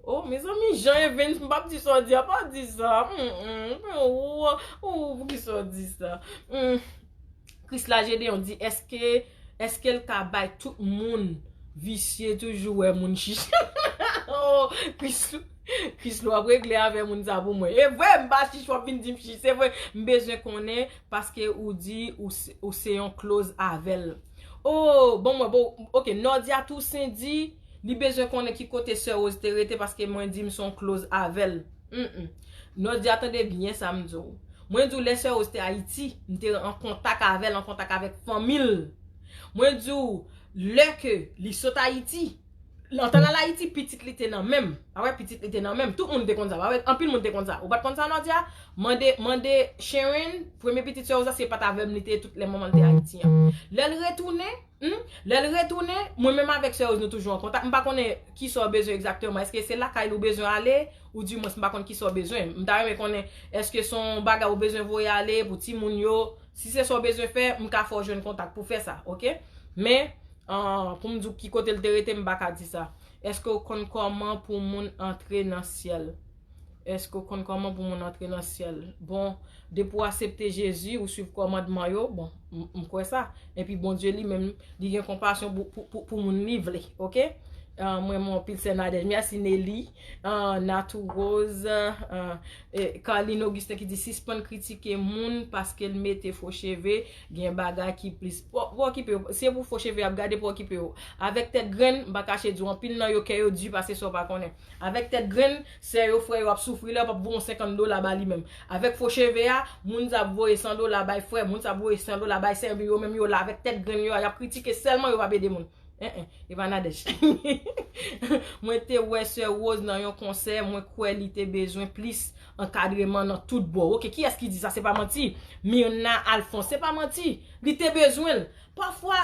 Oh, mezanmi, Jean Evans, m p ap di sa w di a, pa di sa. Mm, mm, oh, oh, poukisa w di sa? Mm. Krisla Gedeon di, èske, èske l ka bay tout moun visye toujou wè moun chich? Oh, Kris, Krisla, w ap regle avè moun sa pou mwen. E vre, m pa chich, w ap vin di m chich. Se vre, m bezwen konnen paske ou di ou se, ou se yon close avè l. Oh, bon, mwen, bon, oke, Nordia Toussaint di, li bezwen konnen ki kote sè Rose te rete paske mwen di m se yon close avè l. Mm, mm. Nordia, tande byen sa m di w. Mwen di w lè sè Rose te Ayiti, m te an kontak avè l, an kontak avèk fanmi l. Mwen di w lè ke li sot Ayiti, antan l al Ayiti, pitit li te nan men m. Pa wè, pitit li te nan men m. Tout moun te konn sa. Pa wè, anpil moun te konn sa. Ou pa t konn sa, Nordia? Mande, mande Sharon, premye pitit sè Rose la, se pa t avè m li te ye tout lè manman l te Ayiti an. Lè l retounen, Hmm? Lè l retounen, mwen menm avèk sè Rose nou toujou an kontak. M pa konnen kisa w bezwen egzakteman. Èske se lakay li w bezwen ale? Ou di mwens m pa konn kisa w bezwen. M ta renmen konnen, èske se yon bagay ou bezwen voye ale pou timoun yo? Si se sa w bezwen fè, m ka fè w jwenn kontak pou fè sa, oke? Men, ah, pou m di w ki kote l te rete, m pa ka di sa. Èske w konn kòman pou moun antre nan syèl? Èske w konn kòman pou moun antre nan syèl? Bon, depi w aksepte Jezi, ou swiv kòmandman yo, bon, m, m kwè sa. Epi Bondye li menm, li gen konpasyon pou, pou, pou, pou moun li vle, oke? Ah, mwen, mwen anpil sè Nadège. Mèsi Nelly, ah, Natou Rose, ah, e, Carline Augustin ki di, sispann kritike moun paske l mete fo cheve, gen bagay ki plis. Bon, bon, okipe yo. Se pou fo cheve y ap gade, pou okipe yo. Avèk tèt grenn, m pa kache di w, anpil nan yo kè yo di pase sa w pa konnen. Avèk tèt grenn, sè yo, frè yo ap soufri la, yo p ap voye yon senkant dola ba li menm. Avèk fo cheve a, moun sa ap voye san dola bay frè, moun sa ap voye san dola bay sè, epi yo menm yo la avèk tèt grenn yo a, y ap kritike sèlman, yo p ap ede moun. En, en, e pa Nadège. Mwen te wè sè Rose nan yon konsè, mwen kwè li te bezwen plis ankadreman nan tout bò. Oke, kiyès ki di sa? Se pa manti. Myrna Alphonse, se pa manti. Li te bezwen l. Pafwa,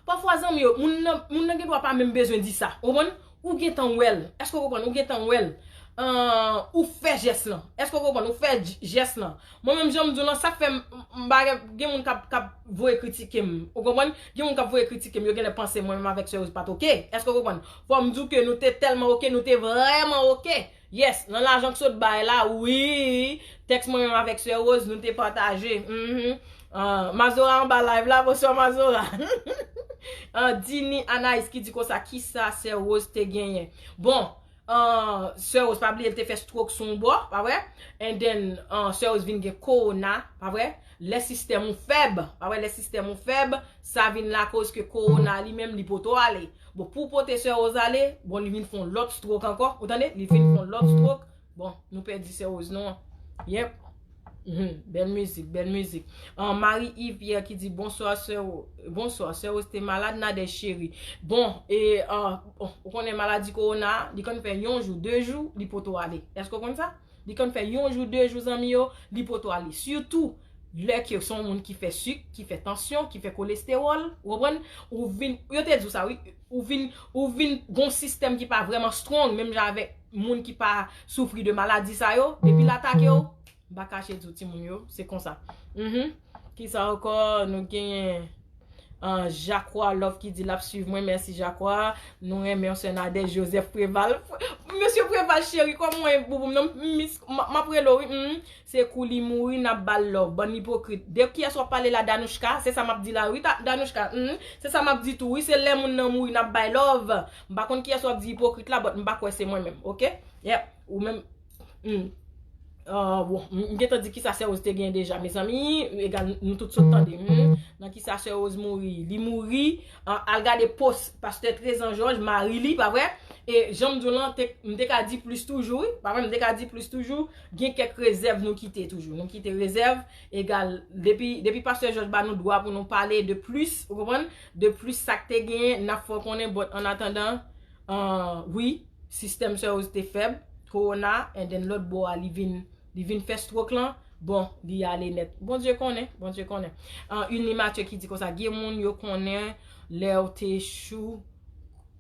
Pafwa, zanmi yo, moun nan, moun nan gen dwa pa menm bezwen di sa. Ou konprann? Ou gentan wè l. Èske w konprann? Ou gentan wè l. Ahn, ou fè jès lan. Èske w konprann? Ou fè j- jès lan. Mwen menm, jan m di w lan, sa k fè m, m pa gen, gen moun k ap, k ap voye kritike m. Ou konprann? Gen moun k ap voye kritike m, yo genlè panse mwen menm avèk sè Rose pa t oke. Èske w konprann? Fò m di w ke nou te tèlman oke, nou te vrèman oke. Yes, nan lajan k sot bay la, wi. Tèks mwen menm avèk sè Rose, nou te pataje. Mhm. Ah, Mazora anba live la, bonswa Mazora. Ah, Dini Anaïs ki di konsa, kisa sè Rose te genyen? Bon, ah, sè Rose, pa bliye l te fè stroke sou yon bò, pa vre? And then, ah, sè Rose vin gen kowona, pa vre? Lè sistèm ou fèb, pa vre? Lè sistèm ou fèb, sa vin lakoz ke kowona li menm li poto ale. Bon, pou pote sè Rose ale, bon, li vin fè yon lòt stroke ankò, ou tande? Li vin fè yon lòt stroke. Bon, nou pèdi sè Rose nou an. Yep. Mhm, bèl mizik, bèl mizik. Ah, Marie Yves Pierre ki di, bonswa sè Rose. Bonswa, sè Rose te malad, Nadège cheri. Bon, e, ah, bon, ou konnen maladi kowona, li konn fè yon jou, de jou, li poto ale. Èske w konn sa? Li konn fè yon jou, de jou, zanmi yo, li poto ale. Sitou, lè ke se yon moun ki fè sik, ki fè tansyon, ki fè kolestewòl, ou konprann? Ou vin, yo te di w sa, wi. Ou vin, ou vin gon sistèm ki pa vrèman strong, menm jan avèk moun ki pa soufri de maladi sa yo. Depi l atake w, m pa kache di w, timoun yo, se konsa. Mhm. Kisa ankò nou genyen? Ah, Jacquois Love ki di l ap swiv mwen. Mèsi, Jacquois. Nou renmen w, sè Nadège Joseph Préval. Mesye Préval, cheri, kòman w ye, boubou m nan? M miss, m, m ap rele w, wi. Mhm. Se kou li mouri, n ap ba l love. Bann ipokrit. De kiyès w ap pale la, Danouchka? Se sa m ap di la, wi, ta, Danouchka. Mhm. Se sa m ap di tou, wi. Se lè moun nan mouri, n ap bay love. M pa konn kiyès w ap di ipokrit la, but m pa kwè se mwen menm, oke? Yep. Ou menm, hmm. Ah, bon, m, m gentan di kisa sè Rose te gen deja, mezanmi. Egal, nou tout sot tande. Hmm. Nan kisa sè Rose mouri? Li mouri, ah, al gade post pastè Trezan Jòj, mari li, pa vre? E jan m di w lan, te, m te ka di plis toujou, wi. Pa vre, m te ka di plis toujou. Gen kèk rezèv nou kite toujou. Nou kite rezèv, egal, depi, depi pastè Jòj ba nou dwa pou nou pale de plis, ou konprann? De plis sa k te genyen, n ap fè w konnen, but an atandan, ah, wi, sistèm sè Rose te fèb, kowona, and then lòt bò a, li vin, li vin fè stroke lan, bon, li ale nèt. Bondye konnen, Bondye konnen. Ah, Ulni Mathieu ki di konsa, gen moun yo konnen lè w te chou,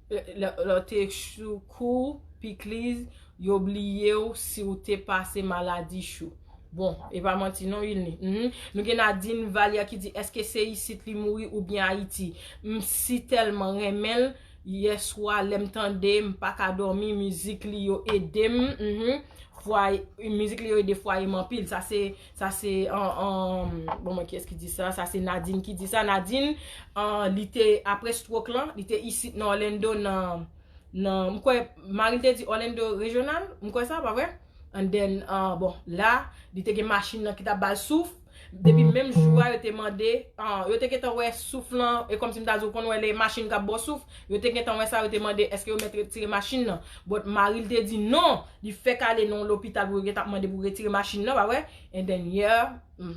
lè, lè w te chou kou, pikliz, yo bliye w si w te pase maladi chou. Bon, e pa manti non, Ulni. Mhm. Nou gen Nadine Valière ki di, èske se isit li mouri oubyen Ayiti? M si tèlman renmen l, yè swa lè m tande, m pa ka dòmi, mizik li yo ede m. Mhm. Fwaye, mizik li yo ede fwaye m anpil. Sa se, sa se, an, an, bon, mwen, kiyès ki di sa? Sa se Nadine ki di sa. Nadine, an, li te, apre stroke lan, li te isit nan Orlando, nan, nan, m kwè, mari l te di Orlando Rejyonal, m kwè sa, pa vre? And then, ah, bon, la, li te gen machin nan ki t ap ba l souf. Depi menm jou a, yo te mande, ah, yo te gentan wè souf lan, e kòmsi m ta di w konn wè lè machin k ap ba w souf, yo te gentan wè sa, yo te mande èske yo mèt retire machin nan. But mari l te di non, li fèk ale nan yon lopital pou yo gentan ap mande pou retire machin nan, pa vre? And then, yeah, hmm.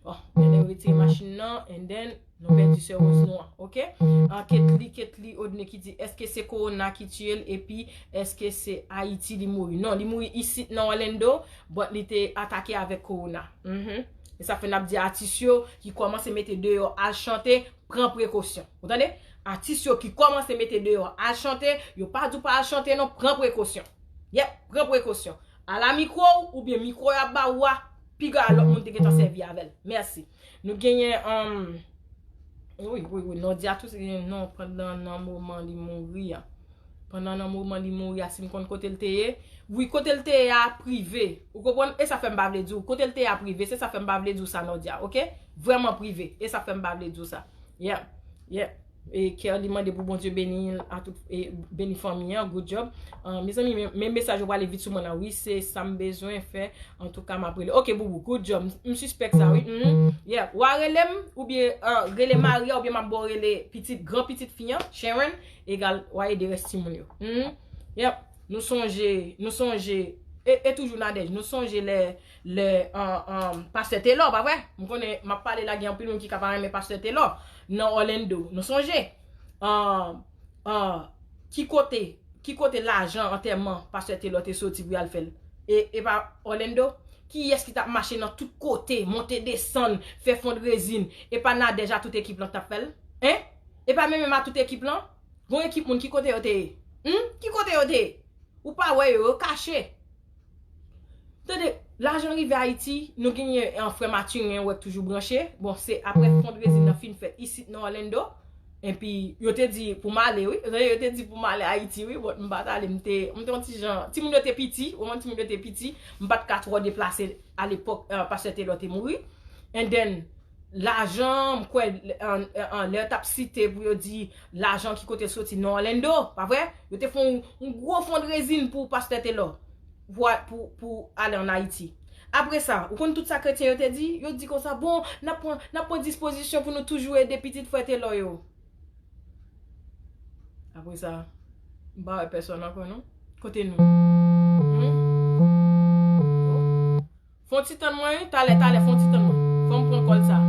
Bon, genlè yo retire machin nan, and then, nou pèdi sè Rose nou an, oke? Ah, Ketly, Ketly Odne ki di, èske se kowona ki tiye l, epi èske se Ayiti li mouri? Non, li mouri isit nan Orlando, but li te atake avèk kowona. Mhm. E sa fè n ap di atis yo ki kòmanse mete deyò al chante, pran prekosyon. Ou tande? Atis yo ki kòmanse mete deyò al chante, yo pa di w pa al chante non, pran prekosyon. Yep, pran prekosyon. Ala mikwo w, oubyen mikwo y ap ba ou a, piga a lòt moun te gentan sèvi avè l. Mèsi. Nou genyen, um, wi, wi, wi, Nòdi a tou se genyen non, pandan nan moman li mouri a. Pandan nan moman li mouri a, si m konn kote l te ye. Wi, kote l te ye a prive. Ou konprann? E sa fè m pa vle di w. Kote l te ye a prive, se sa fè m pa vle di w sa Nòdi a, oke? Vrèman prive. E sa fè m pa vle di w sa. Yeah, yeah. E kè li mande pou Bondye beni l a tout, e beni fanmi an, good job. Ah, mezanmi, men, men mesaj yo prale vit sou mwen la, wi, se sa m bezwen fè, antouka m ap rele. Oke, boubou, good job, m, m sispèk sa, wi. Mhm. Yeah, w a rele m, oubyen, ah, rele Maria, oubyen m ap ba w rele pitit, gran pitit fi an, Sharon, egal, w a ede rès timoun yo. Mhm. Yep, nou sonje, nou sonje, e, e toujou Nadège, nou sonje lè, lè, ah, ah, pastè Telò, pa vre? M konnen, m ap pale la, gen anpil moun ki ka pa renmen pastè Telò nan Orlando. Nou sonje? Ah, ah, ki kote, ki kote lajan antèman pastè Telò te soti pou y al fè l? E, e pa Orlando? Kiyès ki t ap mache nan tout kote, monte desann, fè fundraising? E pa Nadège a tout ekip lan k t ap fè l? Hein? E pa menm menm a tout ekip lan? Gon ekip moun, ki kote yo te ye? Hmm? Ki kote yo te ye? Ou pa wè yo, yo kache. Tande, lajan rive Ayiti, nou genyen, eh, frè Mathurin, wè k toujou branche. Bon, se apre fundraising nan fin fèt isit nan Orlando. Epi, yo te di pou m ale, wi. Yo te di pou m ale Ayiti, wi. Bon, m pa t ale, m te, m te yon ti jan, timoun yo te piti, ou konprann, timoun yo te piti. M pa t ka twò deplase alepòk, eh, pastè Telò te mouri. And then, lajan, m kwè, an, an, lè yo t ap site pou yo di lajan ki kote l soti nan Orlando, pa vre? Yo te fè yon, yon gwo fundraising pou Pastè Telò, pou, pou, pou ale ann Ayiti. Apre sa, ou konn tout sa kretyen yo te di? Yo di konsa, bon, n ap pran, n ap pran dispozisyon pou nou toujou ede pitit frè Telò yo. Apre sa, m pa wè pèsòn ankò non. Kote nou? Hmm? Fon ti tann mwen, wi. Talè, talè, fon ti tann mwen. Fò m pran kòl sa.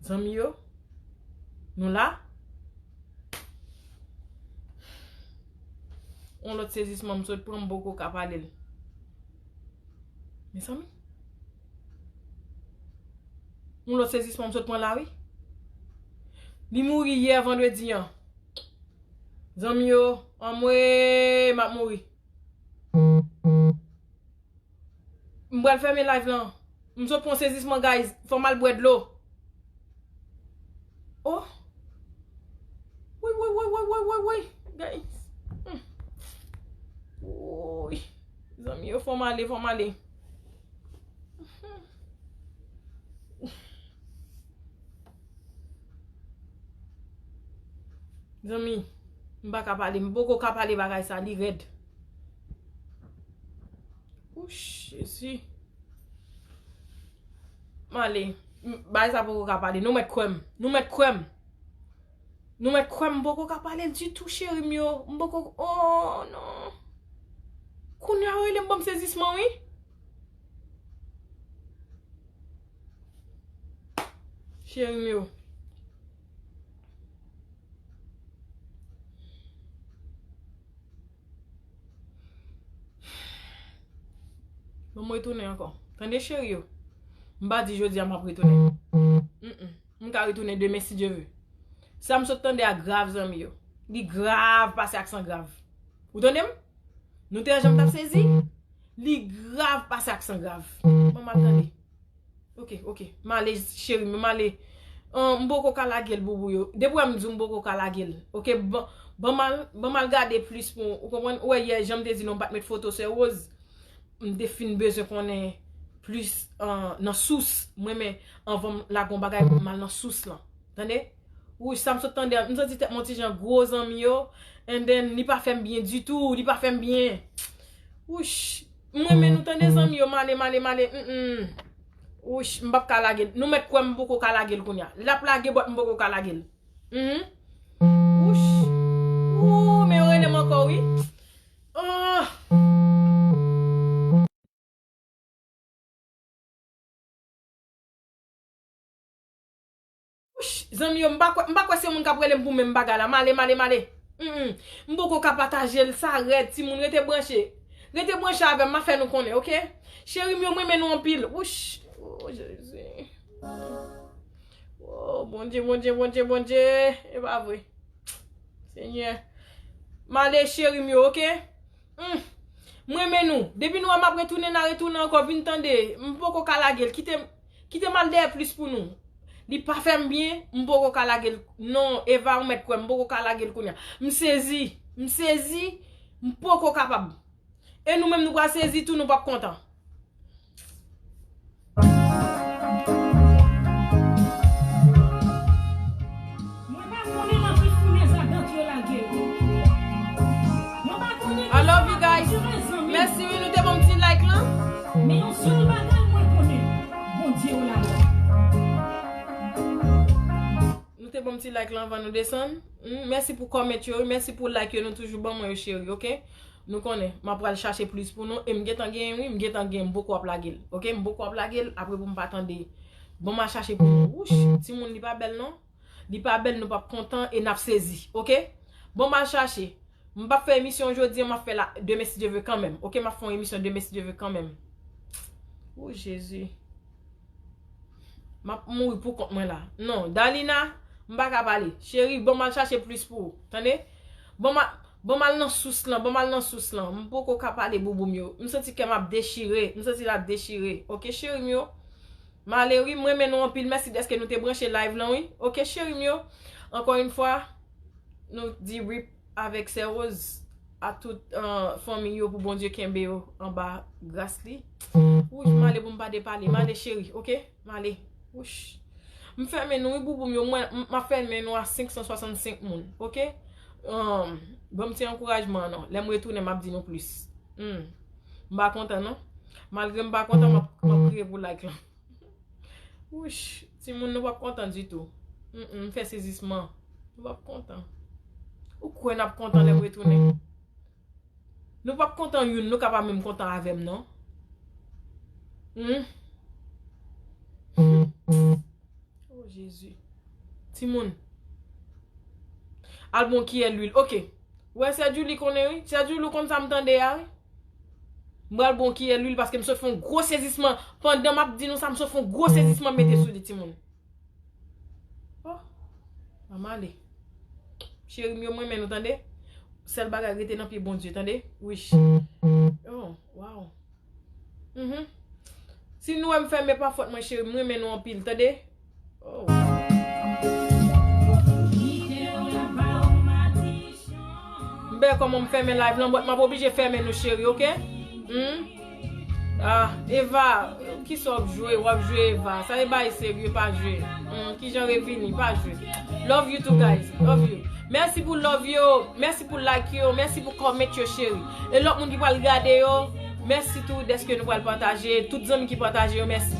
Zanmi yo, nou la? Yon lòt sezisman m sot pran, m poko ka pale l. Mezanmi. Yon lòt sezisman m sot pran la, wi. Li mouri yè vandredi an. Zanmi yo, anmwe, m ap mouri. M pral fèmen live lan. M sot pran sezisman, guys. Fò m al bwè dlo. Oh. Woy, woy, woy, woy, woy, woy, woy. Guys. Hmm. Woy. Zanmi yo, fò m ale, fò m ale. Zanmi, m pa ka pale, m poko ka pale bagay sa, li rèd. Ouch, Jezi. M ale, m, bagay sa poko ka pale, nou mèt kwè m, nou mèt kwè m. Nou mèt kwè m, m poko ka pale l ditou, cheri m yo. M poko, oh, non. Kounye a, yo rele m ban m sezisman, wi. Cheri m yo. Bon, m retounen ankò. Tande, cheri yo. M pa di jodi a m ap retounen. Mm-mm. M ka retounen demen, si Dye vle. Sa m sot tande a grav, zanmi yo. Li grav pase aksan grav. Ou tande m? Nou te wè jan m t ap sezi? Li grav pase aksan grav. Bon, m ap tande. Ok, ok. M ale, cheri m, m ale. Ahn, m poko ka lage l, boubou yo. Depi w wè m di w m poko ka lage l. Ok, ban, ban m al, ban m al gade plis pou, ou konprann? Ou wè yè, jan m te di nou, m pa t met foto Sè Rose. M te fin bezwen konnen plis, ahn, nan sous. Mwen, men, anvan m lage yon bagay, m al nan sous lan. Tande? Wouch, sa m sot tande a, m santi tèt mwen ti jan gwo, zanmi yo. And then, li pa fè m byen ditou, li pa fè m byen. Wouch, m renmen nou tande, zanmi yo, m ale, m ale, m ale. Mm, mm. Wouch, m p ap ka lage l. Nou mèt kwè m poko ka lage l kounye a. L ap lage, but m poko ka lage l. Mhm. Wouch. Ooh, men yo rele m ankò, wi. Oh. Wouch, zanmi yo, m pa kwè, m pa kwè se moun k ap rele m pou menm bagay la. M ale, m ale, m ale. Mm, mm. M poko ka pataje l, sa rèd, timoun, rete branche. Rete branche avè m, m a fè nou konnen, oke? Cheri m yo, m renmen nou anpil. Wouch. Oh, Jezi. Oh, Bondye, Bondye, Bondye, Bondye. E pa vre. Senyè. M ale, cheri m yo, oke? Hmm. M renmen nou. Depi nou wè m ap retounen, n a retounen ankò, vin tande. M poko ka lage l. Kite m, kite m al dèyè plis pou nou. Li pa fè m byen, m poko ka lage l. Non, Eva, ou mèt kwè, m poko ka lage l kounye a. M sezi. M sezi. M poko kapab. E nou menm, nou pral sezi tou, nou p ap kontan. Mwen pa konnen nan ki founèz a dant yo lage yo. Mwen pa konnen ki sa k ap pase, mezanmi. I love you guys. Mèsi, wi, nou te ban m ti like lan. Men yon sèl bagay mwen konnen, Bondye yo la lwa. Nou te ban m ti like lan anvan nou desann. Hmm, mèsi pou comment yo, mèsi pou like yo, nou toujou ban mwen yo, cheri, oke? Nou konnen, m ap pral chache plis pou nou, e m gentan genyen, wi, m gentan genyen, m poko ap lage l, oke? M poko ap lage l, apre pou m pa tande. Bon, m al chache pou nou. Wouch, timoun, li pa bèl, non? Li pa bèl, nou p ap kontan, e n ap sezi, oke? Bon, m al chache. M p ap fè emisyon jodi an, m ap fè la demen si Dye vle kanmenm. Oke, m ap fè yon emisyon demen si Dye vle kanmenm. O Jezi. M ap mouri pou kont mwen la. Non, Dalina, m pa ka pale. Cheri, ban m al chache plis pou ou. Tande? Ban m al, ban m al nan sous lan, ban m al nan sous lan. M poko ka pale, boubou m yo. M santi kè m ap dechire. M santi l ap dechire. Oke, cheri m yo. M ale wi, m renmen nou anpil. Mèsi dèske nou te branche live lan wi. Oke, cheri m yo. Ankò yon fwa, nou di rip avèk Sè Rose, a tout, euh, fanmi yo, pou Bondye kenbe yo anba gras li. Wouch, m ale pou m pa depale. M ale, cheri, oke? M ale. Wouch. M fèmen nou wi, boubou m yo. Mwen, m, m ap fèmen nou a senk san swasannsenk moun, oke? Um, ban m ti ankourajman an non. Lè m retounen, m ap di nou plis. Hmm. M pa kontan non. Malgre m pa kontan, m ap, m ap kriye pou like lan. Wouch, timoun, nou p ap kontan ditou. Mm, mm, m fè sezisman. Nou p ap kontan. Ou kwè n ap kontan lè m retounen? Nou p ap kontan youn, nou ka pa menm kontan avè m non. Hmm. O Jezi. Timoun. Al bon kiyè lwil. Oke. Ou wè Sè Djouly konnen wi. Sè Djouly ou konn sa m tande a wi. M pral bon kiyè lwil paske m sot fè yon gwo sezisman. Pandan m ap di nou sa, m sot fè yon gwo sezisman m mete sou li, timoun. Oh, manman ale. Cheri m yo, m renmen nou, tande. Sèl bagay, rete nan pye Bondye, tande. Wich. Oh, wow. Mhm. Si nou wè m fèmen, pa fòt mwen, cheri m, m renmen nou anpil, tande. Oh. M bè kòman m fèmen live lan, but m ap oblije fèmen nou, cheri, oke? Hmm? Ah, Eva, kisa w ap jwe? W ap jwe, Eva. Sa e bagay serye, pa jwe. Hmm, kijan revini, pa jwe. Love you too, guys. Love you. Mèsi pou love yo. Mèsi pou like yo. Mèsi pou comment yo, cheri. E lòt moun ki pral gade yo, mèsi tou dèske nou pral pataje. Tout zanmi ki pataje yo, mèsi.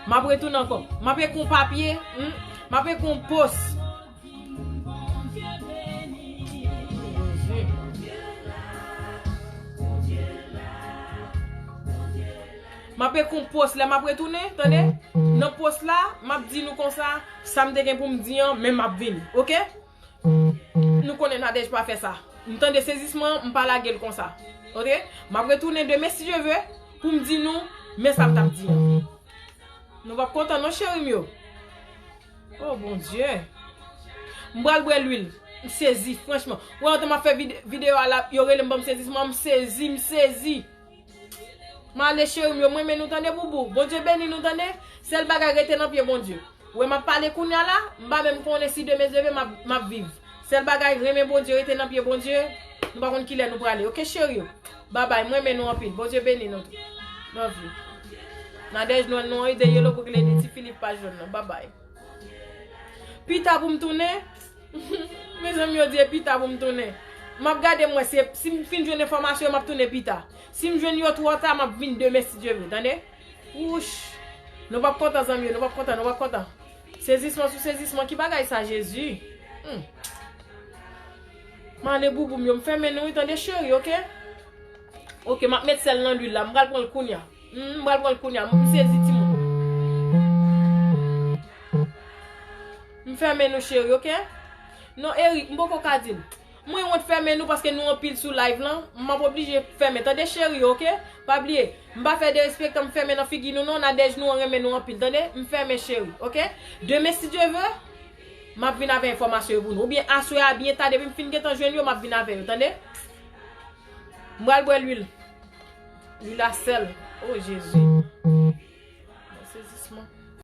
M ap retounen ankò. M ap ekri yon papye. Hmm? M ap ekri yon post. M ap ekri yon post, lè m ap retounen, tande? Nan post la, m ap di nou konsa, sa m te gen pou m di an, men m ap vini, oke? Nou konnen Nadège pa fè sa. M tande sezisman, m pa lage l konsa. Oke? M ap retounen demen, si Dye vle, pou m di nou, men sa m t ap di an. Nou p ap kontan non, cheri m yo. Oh, Bondye. M pral bwè lwil. M sezi, franchman. Ou wè, antan m ap fè vide-, videyo a la, yo rele m ban m sezisman, m sezi, m sezi. M ale, cheri m yo, m renmen nou, tande, boubou. Bondye beni nou, tande. Sèl bagay, rete nan pye Bondye. Ou wè, m ap pale kounye a la, m pa menm konnen si demen Dye vle, m ap, m ap viv. Sèl bagay, renmen Bondye, rete nan pye Bondye. Nou pa konn kilè nou prale. Oke, cheri yo? Babay, m renmen nou anpil. Bondye beni nou tou. Love you. Nadège nwèl nou an, de yellow brick lady, Ti Filip pa jòn nan. Babay. Pita pou m tounen. Mezanmi, yo di e pita pou m tounen. M ap gade m wè si, si m fin jwenn enfòmasyon yo, m ap tounen pita. Si m jwenn yo twò ta, m ap vin demen si Dye vle, tande? Wouch. Nou p ap kontan, zanmi yo, nou p ap kontan, nou p ap kontan. Sezisman sou sezisman, ki bagay sa, Jezi? Hmm. M ale boubou m yo, m fèmen nou wi, tande cheri, oke? Oke, m ap met sèl nan lwil la, m pral pran l kounya. Hmm, m pral pran l kounya, m sezi timoun. M fèmen nou cheri, oke? Non, Eric, m poko ka di l. Mwen wont fèmen nou paske nou anpil sou live lan. M ap oblije fèmen. Tande cheri, oke? Pa bliye, m pa fè derespektan, m fèmen nan figi nou non. Nadège, nou an renmen nou anpil, tande? M fèmen cheri, oke? Demen si Dye vle, m ap vin avè enfòmasyon yo pou nou. Oubyen aswè a byen ta, depi m fin gentan jwenn yo, m ap vin avè yo, tande? M pral bwè lwil. Lwil a sèl. O Jezi. Mwen sezisman.